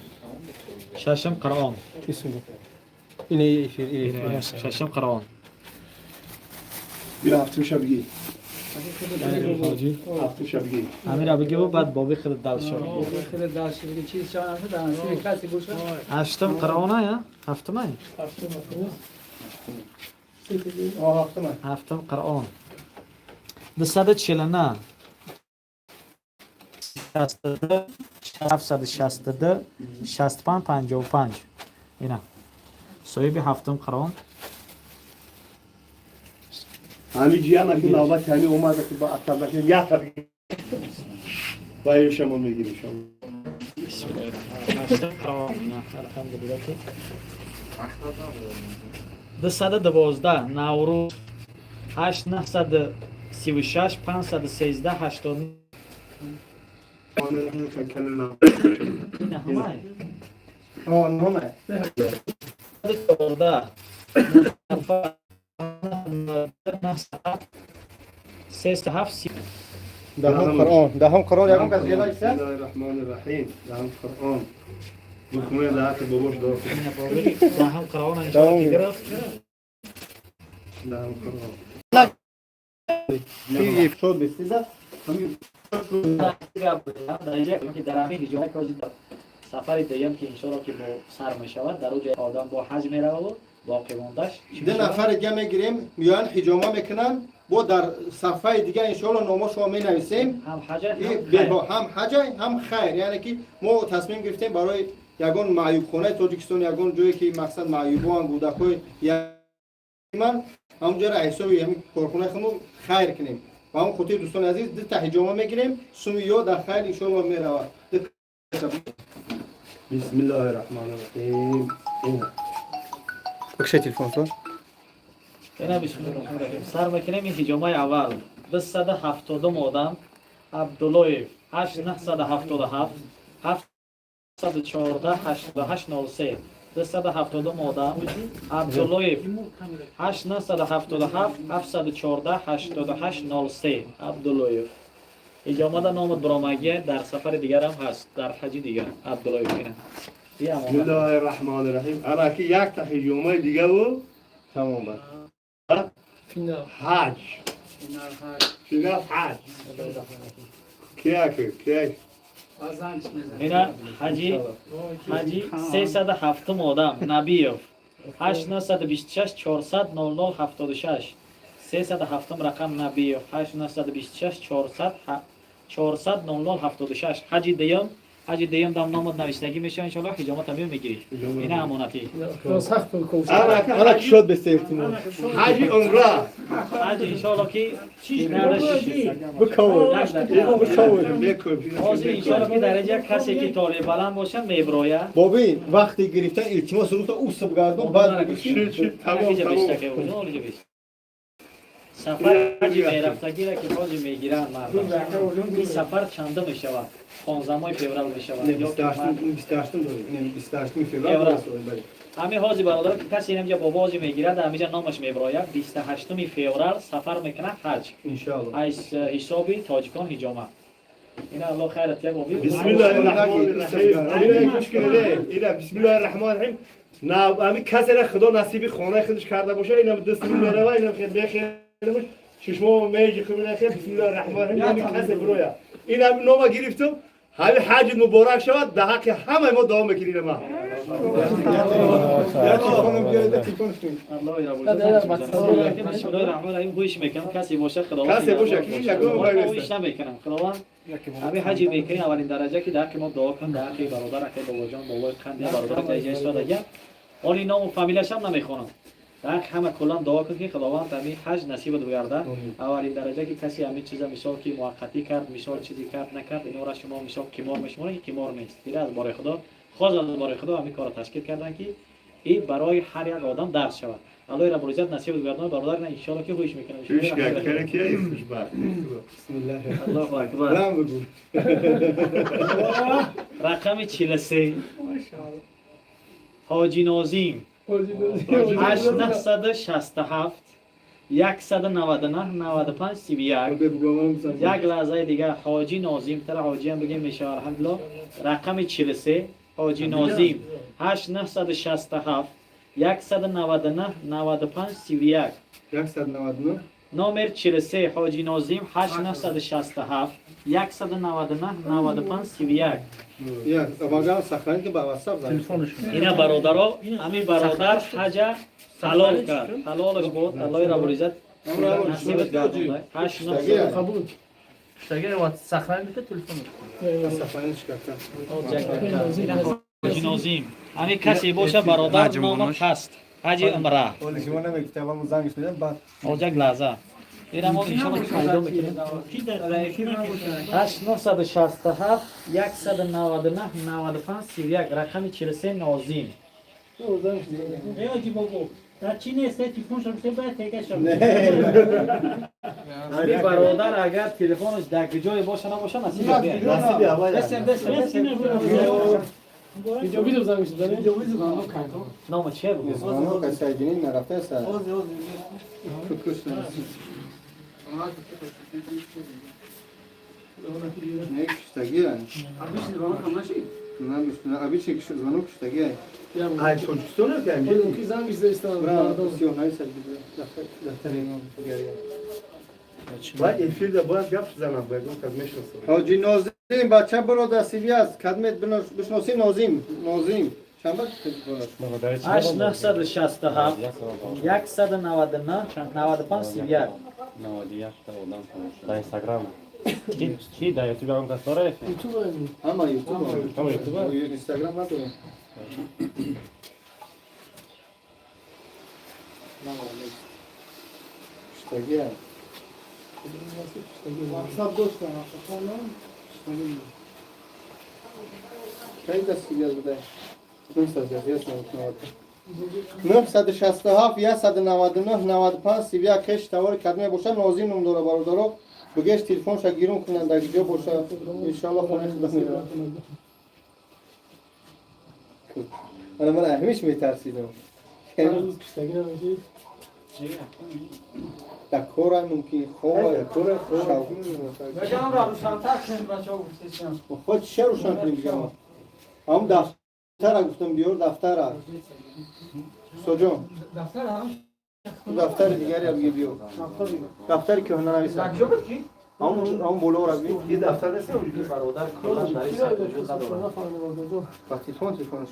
шашум Қуръон. Ина эфир, Ина шашум Қуръон. Биё ҳафтумша бигир. Ҳафтумша бигир. Амира бигибу баъд боби худ далшо. Хеле дашт бигир чиз чанд дар насиби касе боше. Ҳаштум Қуръон я? Ҳафтум ай? О, ҳафтум. Ҳафтум Қуръон. 249 62 762 65 55. Ина. Соҳиби ҳафтум Қуръон. Ҳамин ҷия наки навбати ҳамин омада ки ба атар накунем, як та бигир. Ва шумо мегирем шумо. Алҳамдулилла ки 212 Наврӯз 8 936 513 80. Ҳамай. О, номе. 14 307. Даҳум Қуръон, даҳум Қуръон ягон кас ҷела иста? Бисмиллоҳир Раҳмонир Раҳим. Даҳум Қуръон. Бухмоя даҳати бобош дор. Даҳум Қуръон иншоалло гирифт. Даҳум Қуръон. Шод бистида. Дар ҳамин ҳиҷоба сафари дуюм ки иншоалло ки бо сар мешавад, дар ӯ ҷой одам бо ҳаҷ мераваду боқӣ мондаш. Ду нафари дига мегирем, меоянд, ҳиҷома мекунанд, бо дар сафҳаи дига иншоалло номошро менависем. Ҳам ҳаҷа. Ҳам ҳаҷа, ҳам хайр. Яъне ки мо тасмим гирифтем барои ягон маъюбхонаи Тоҷикистон, ягон ҷое ки мақсад маъюбоан, кӯдакҳои ятиман, ҳамонҷоро ҳисоби ҳамин корхонаи худмон хайр кунем. Ба ҳамон хотир, дӯстони азиз, дута ҳиҷома мегирем, суми ё дар хайр иншоалло меравад. Бисмиллоҳир Раҳмонир Раҳим. Бикша телефон то. Ина, бисмиллоҳир Раҳмонир Раҳим. Сар мекунем ин ҳиҷомаи аввал. 270 одам Абдуллоев 8 977 714 88 03. 270 одам Абдуллоев 8 977 714 88 03. Абдуллоев ҳиҷомада номат биромагия, дар сафари дигарам ҳаст, дар ҳаҷи дигар. Абдуллоев ина. Бисмиллоҳир Раҳмонир Раҳим. Ана ки якта ҳиҷомаи дигаву тамом бар. Ҳаҷ. Финал ҳаҷ. Кияк, кияк. Ина ҳаҷи 307 одам Набиев 8 926 400 00 76. 307 рақам Набиев 8 926 400 400 00 76. Ҳаҷи дуюм, ҳаҷи дуюм дам номат навиштагӣ мешава иншоалло, ҳиҷомат ҳам мегирӣ. Ина амонатӣ. Ана ки шод беста, илтимос. Ҳаҷи умра. Ҳаҷ иншоалло ки Бикавор. Бикавор. Ҳозир иншоалло ки дар инҷа касе ки толеъ баланд боша, меброя. Бобин, вақти гирифтан, илтимос, рута усб гардон, баъд. Тамом, тамом. Сафар ҳаҷи мерафтагира ки ҳоҷи мегиранд мардум, ин сафар чанда мешавад? 15 феврал мешавад. 28 феврал. Ҳамин ҳози, бародар, ки касе инамҷа бобо ҳоҷи мегирад, ҳамиҷа номаш меброяд, 28 феврал сафар мекунад ҳаҷ. Иншоалло. Аз ҳисоби тоҷикон ҳиҷома. Ина, Аллоҳ хайрат як оби. Бисмиллоҳир Раҳмонир Раҳим. Ина гӯш кунед. Ина, бисмиллоҳир Раҳмонир Раҳим. На ҳамин касера Худо насиби хонаи худаш карда боша, ина даст мерава, ина хел бехелмуш чишмо меҷи хубина хел. Бисмиллоҳир Раҳмонир Раҳим. Ҳамин касе бироя. Ин ҳамин нома гирифтум. Ҳамин ҳаҷи муборак шавад, дар ҳаққи ҳамаи мо дуо мекунем ма. Я телефоном биёред, телефон кунед. Бисмиллоҳир Раҳмонир Раҳим. Гӯш мекунам, касе боша, Худованд. Касе боша, ки ягон ғайр нест. Гӯш намекунам. Худованд ҳамин ҳаҷи мекунӣ, аввалин дараҷа ки дар ҳаққи мо дуо кун, дар ҳаққи бародар, ҳаққи бобоҷон, бобои қанди бародар ки иҷа истодага. Оли ному фамилияшам намехонам. Дар ҳаққи ҳама куллан дуо кун, ки Худованд ҳамин ҳаҷ насибат бигардад. Аввалин дараҷа ки касе ҳамин чиза, мисол, ки муваққатӣ кард, мисол, чизе кард, накард, инора шумо мисол қимор мешуморед, ки қимор нест. Дира аз бораи Худо хоз, аз бораи Худо ҳамин корро ташкил карданд, ки и барои ҳар як одам дарс шавад. Аллоҳи Раббулиззат насибат бигардонад, бародар. На, иншоалло ки хуш мекунам. Гӯш кун, ки хушбахт. Аллоҳу акбар. Баланд бигӯ. Рақами 43 Ҳоҷи Нозим 8 967 199 95 31. Як лаҳзаи дигар, Ҳоҷи Нозим, тара ҳоҷиам бигем мешавад, алҳамдулилло. Рақами 43 Ҳоҷи Нозим 8 967 199 95 31. 199. Номер 43 Ҳоҷи Нозим 8 967 199 95 31. Я, магар сохранить ба WhatsApp занг. Ина, бародаро, ҳамин бародар ҳаҷа ҳалол кард, ҳалолаш буд. Аллоҳи Раббулиззат насибат гардонад. 8 9 Қабул. Сохранить телефон. Сохранить кардан. Ҳоҷи Нозим, ҳамин касе боша, бародар, номат ҳаст, ҳаҷи умра. Оли шумо намегуфтам, аммо занг шудам баъд. Оҷак лаҳза. Ира мо иншоалло пайдо мекунем. 8967 199 95 31 рақами 43 Нозим. Эй, бобо. Дар чӣ нест, телефон шо бите бояд тега шо. Ами бародар агар телефонаш дар ҷое боша набоша насиб биё. Насиби аввал. Бесем бесем бесем. Видео видео занг шуда. Видео видео Нома чия буд? Звонок аз соединение нарафта аст. Не куштагия. Не, обычный звонок куштагия. Ай Тоҷикистон аст ки Мумкин занг шуда истан. Браво, всё, найса дафтари дигари. Бояд эфирда бояд гап занам, бояд гуфт аз мешиносам. Ҳоҷи Нозим, бача биро дар CV аст. Кадмет бишноси Нозим, Нозим. Чанд бар 8967 199 95 31. 91 та одам дар Инстаграм. Ки дар Ютуб ҳам кас дора? Ютуб Ҳама Ютуб. Ҳама Ютуб? Инстаграм надорам. Куштагия. WhatsApp доштам, хонам. Кай дар CV аст буда? 967 199 95 31 хеш товари кадме боша Нозим ном дора бародаро. Бугеш телефонша гирун кунанд дар ҷо боша. Иншоалло хонаи худо меравад. Ана ман ҳамиш метарсидам. Дар кора мумкин хоб Кора худ чӣ рӯшан кунем дигар? Ҳам дафтара гуфтам биёр дафтара. Соҷон. Дафтари дигаре биё биё. Дафтари кӯҳна нависам. Ҳамон боло ра би. Ин дафтар нест? Бародар куллан дар ин сайт вуҷуд надорад. Ба телефон телефонш.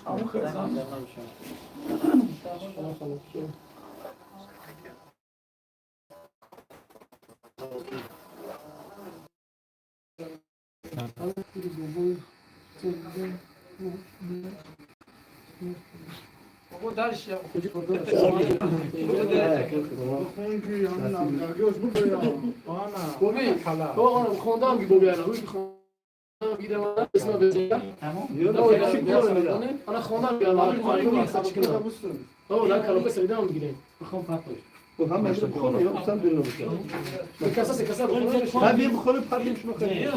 Бобо дальше. Боби, бо хондам ки боби ана, хондам гидам اسم بزنم. انا خوندم که نه کلام سیدم میگیریم. بخوام فرق باشه. هم بخونه یا مثلا بیرون بشه. کسا کسا بخونه. هم بیا بخونه پریم شما خیلی.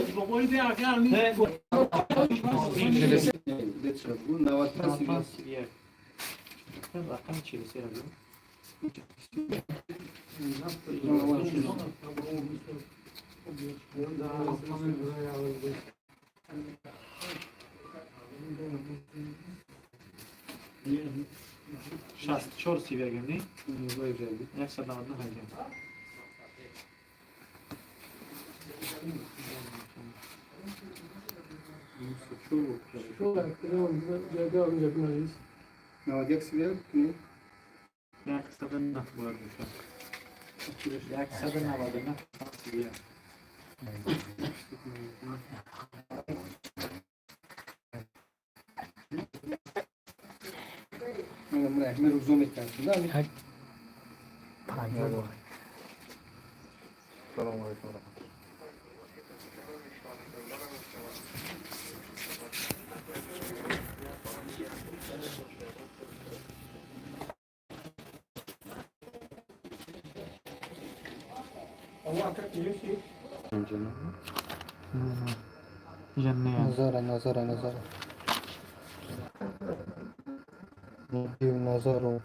رقم 43 رو بگو. شصت چهار سی بگم نی؟ 199 بگم. 91 سی کنی؟ 109 باید باشه. 199 سی. من روزو میترسیدم. سلام علیکم. نظر نظر نظر نظر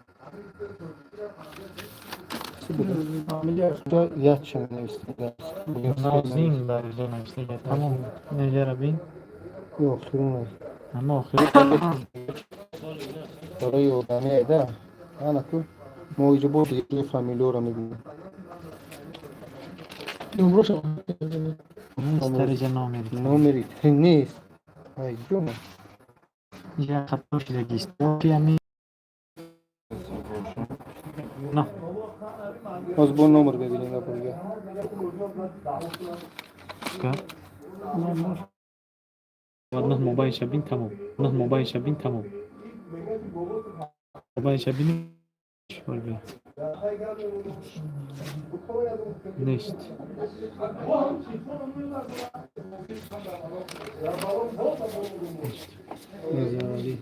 نازیم در اینجا نوشته تمام نجا بین آخرون اما آخرون برای آدمی ایده انا تو ما اینجا بود دیگه فامیلو رو میبینیم نیست در اینجا نامری نامری نیست ای جون یه خطا شدگیست یعنی نه باز با نمر ببینیم دیگه نه موبایل شبین تمام نه موبایل شبین تمام موبایل شبین چیکار بیاد Нест. Назарали.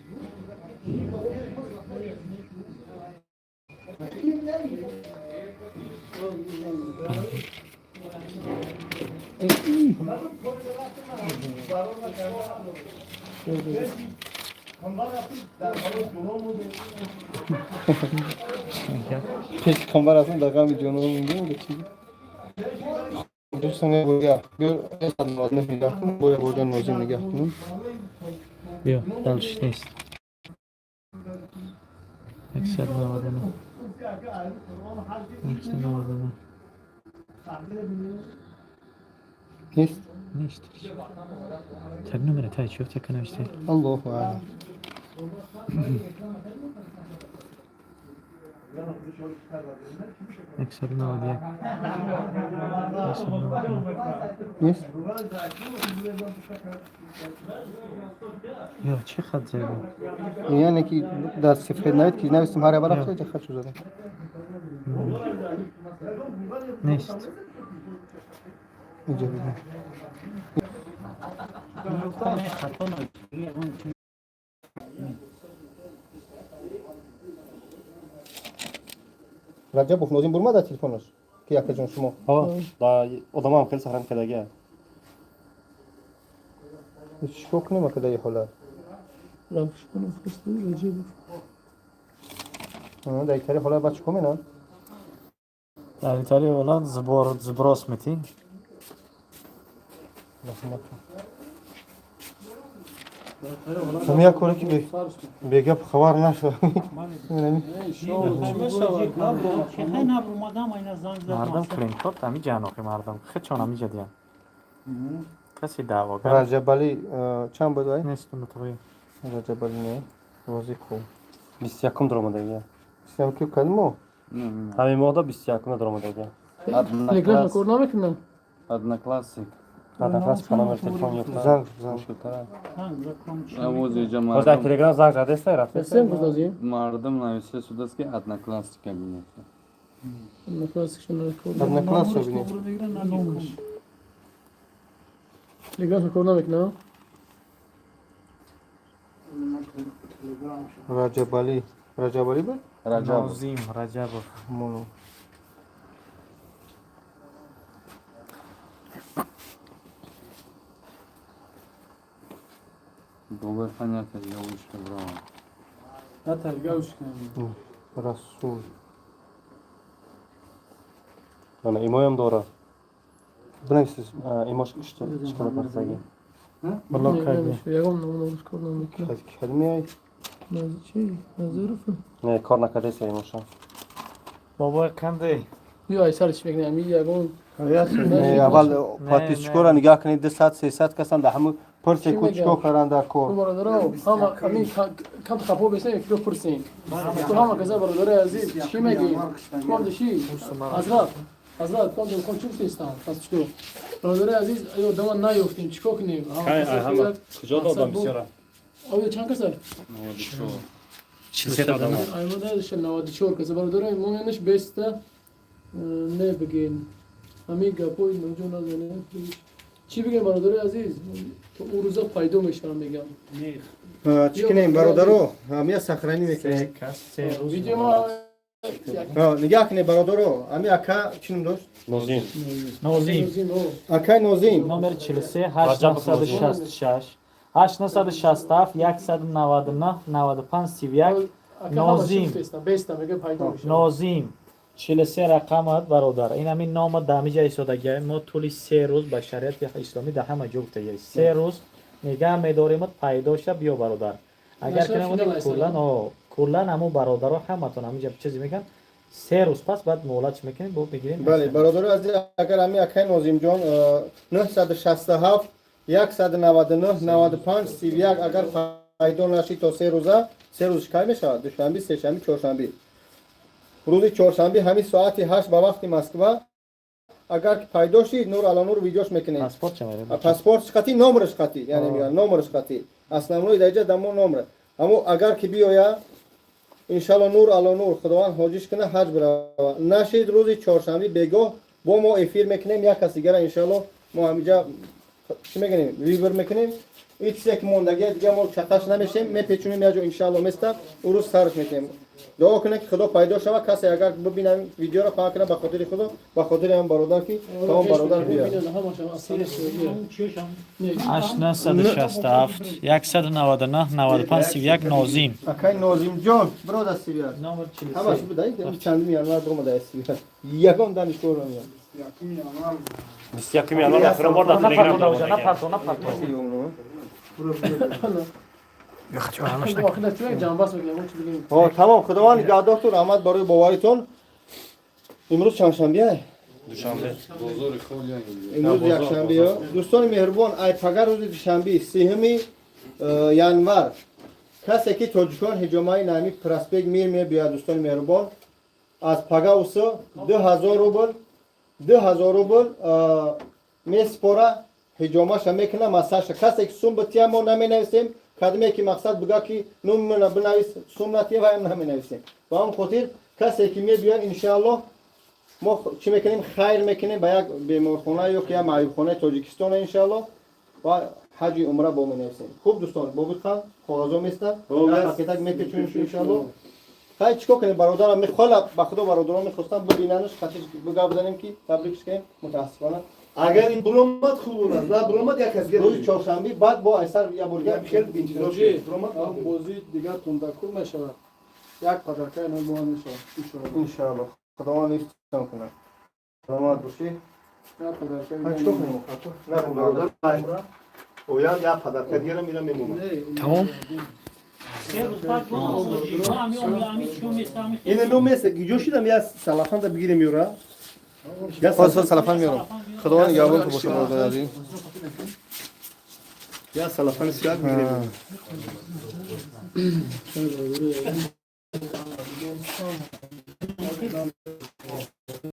Пеш қамбар ҳастам, дар ғами ҷонон мондем. Чӣ дӯстон, биё нигоҳ кун, боя боҷон нозим нигоҳ кунем. Биё, дальше нест. 199. 199. Нест? Нест. Так номера тай чӣ так навишта? Аллоҳу аълам. 191. 199. Нест? Ё, чӣ хат зада? Яъне ки дар сифред навид ки навистем, ҳар аввал рафта хат шуда. Нест. Инҷо бибин. Хато навишта. Раҷабов Нозим бурма дар телефонаш ки якаҷон шумо. Да, одамам хеле сахрам кардагия. Чикор кунем ака дар ин ҳолат? Дар италия ҳолат баъд чикор менам? Дар Италия ҳолат сбор сброс метӣ. Ҳам як коре ки бегап хабар нашуд. Мардам клиентот ҳами ҷанохи мардам хечон ҳамиҷа диям. Каси даъвогар. Раҷабали чанд буд вай? Нест нутғи. Раҷабали не. Розиқов. 21-ум даромадагия. 21 ки кадом моҳ? Ҳамин моҳда 21-ума даромадагия. Телеграм кор намекунам. Одноклассник. Одноклассник по номеру телефона ёфта. Занг занг. Боз дар Телеграм занг задеста рафта. Сем гузозим. Мардум нависта шудааст, ки Одноклассник бинед. Одноклассник кор. Одноклассник бинед. Телеграм кор намекунам. Раҷабали. Раҷабали буд? Раҷабов. Нозим Раҷабов. Моно. Бобои понятно, ёвушка брава. На таргавушка. Расул. Ана имоям дора. Бинависед. Имош ишта партаги. Блок карди. Ягон номер кор намекунам. Калимаи Чӣ? Назаров? Не, кор накардеса имоша. Бобои қанде? Ё ай сар чӣ мекунам? Ами ягон Не, аввал подписчикоро нигоҳ кунед, 200, 300 касан дар ҳамун пурсе ку чикор кардан дар кор. Бародаро, ҳама ами кам хапо бесен, киро пурсен. Ту ҳама каза, бародари азиз, чӣ мегӣ? Ком диши? Ҳазрат, ҳазрат, ком ком чӣ гуфтестан? Пас чикор? Бародари азиз, ё дама наёфтем, чикор кунем? Ҳама куҷо додам бисёра? Оё чанд каса? 94. 43 одам. Аймада 94 каса. Бародари мо янаш беста не бигем. Ҳамин гапои ноҷо назанем. Чӣ бигем, бародари азиз? То ӯ рӯза пайдо мешавам, мегам. Чӣ кунем, бародаро? Ҳамия сохранӣ мекунем. Видео Нигоҳ кунед, бародаро. Ҳами ака чӣ ном дошт? Нозим. Нозим. Акай Нозим. Номер 43 866 867 199 95 31. Нозим. Нозим. 43 рақамат, бародар. Ин ҳамин нома дар ҳамиҷа истодагиам. Мо тӯли 3 рӯз ба шариати исломӣ дар ҳама ҷо гуфтагиам. 3 рӯз нигаҳ медоримат, пайдо ша, биё, бародар. Агар ки намудем, куллан куллан ҳамун бародаро ҳаматон ҳамиҷа чизе мекунанд. 3 рӯз пас баъд муҳлат чӣ мекунем, бо мегирем. Бале, бародаро азиз, агар ҳамин акай Нозимҷон 967 199 95 31 агар пайдо нашид то 3 рӯза, 3 рӯз кай мешавад? Душанби, сешанби, чоршанби. Рӯзи чоршанби ҳамин соати 8 ба вақти Москва агар ки пайдо шид, нур ало нур видеош мекунем. Паспорт қати, номераш қати, яъне мегӯянд номераш қати. Основной даҷа дамо номер. Ҳамо агар ки биёя, иншалло нур ало нур, худованд ҳоҷиш кунад, ҳаҷ бирава. Нашид, рӯзи чоршанбе бегоҳ бо мо эфир мекунем, як кас дигара иншалло мо ҳамиҷа чӣ мекунем, выбор мекунем. Ин чизе ки мондагия, дига мо чақаш намешем, мепечунем, як ҷо иншалло места, ӯ рӯз сарш мекунем. Дуо кунем, ки худо пайдо шава. Касе агар бибинам, видеоро паҳн кунам, ба хотири худо, ба хотири ҳам бародар, ки тамом бародар биёяд. 8967 199 95 31, Нозим. Акай Нозимҷон, биродар, сивия ҳамаш будай. Чандуми январ биромада, сивия ягон даниш кор намеяд. 21 январ охирин бор дар Телеграм. Напарто, напарто. Ҷанбас мекунем, чӣ бигем? Тамом, худованд нигаҳдортон, раҳмат барои боваритон. Имрӯз чандшанбеа? Душанбе. Имрӯз якшанбе. Дӯстони меҳрубон, ай пага рӯзи душанбе, 30-уми январ, касе ки тоҷикон ҳиҷомаи нами проспект Мир мебиёяд, дӯстони меҳрубон, аз пага усу 2000 рубл, 2000 рубл меспора, ҳиҷомаша мекуна, массажа. Касе ки сум бития, мо наменависем. Кадме ки мақсад буга, ки нумна бинавис, сум натия, ваям наменависем. Ба он хотир касе ки мебиёяд, иншааллоҳ, мо чӣ мекунем? Хайр мекунем ба як беморхона ё ки як маъюбхонаи Тоҷикистона, иншааллоҳ, ва ҳаҷи умра бо менависем. Хуб, дӯстон, бобиқан коғазо места, пакетак мепечонем, иншааллоҳ. Хай, чӣ кор кунем, бародарам? Мехола, ба худо, бародарон мехостам бибинанш, хатиш гап занем, ки табрикш кунем. Мутаассифона, Агар ин буромад, хуб аст, на буромад, як кас. Рӯзи чоршанбе баъд бо айсар як бор дигар. Хел интизор шуд. Буромад. Бозӣ дигар тундакур мешавад, як падаркаи но бо мешавад, иншоалло. Иншаалло, худованд ҳифзтон кунад, саломат бошӣ. Як падаркаи. Чӣ кор кунем? На, бародар. Оян як падарка дигара мира мемонад. Тамом. Ина но меса гиҷо шидам, я салафанда бигирем юра. Ҳозир салафан меорам. Худованд нигаҳбон боша, бародари азиз. Я салафани сиёҳ бигирем.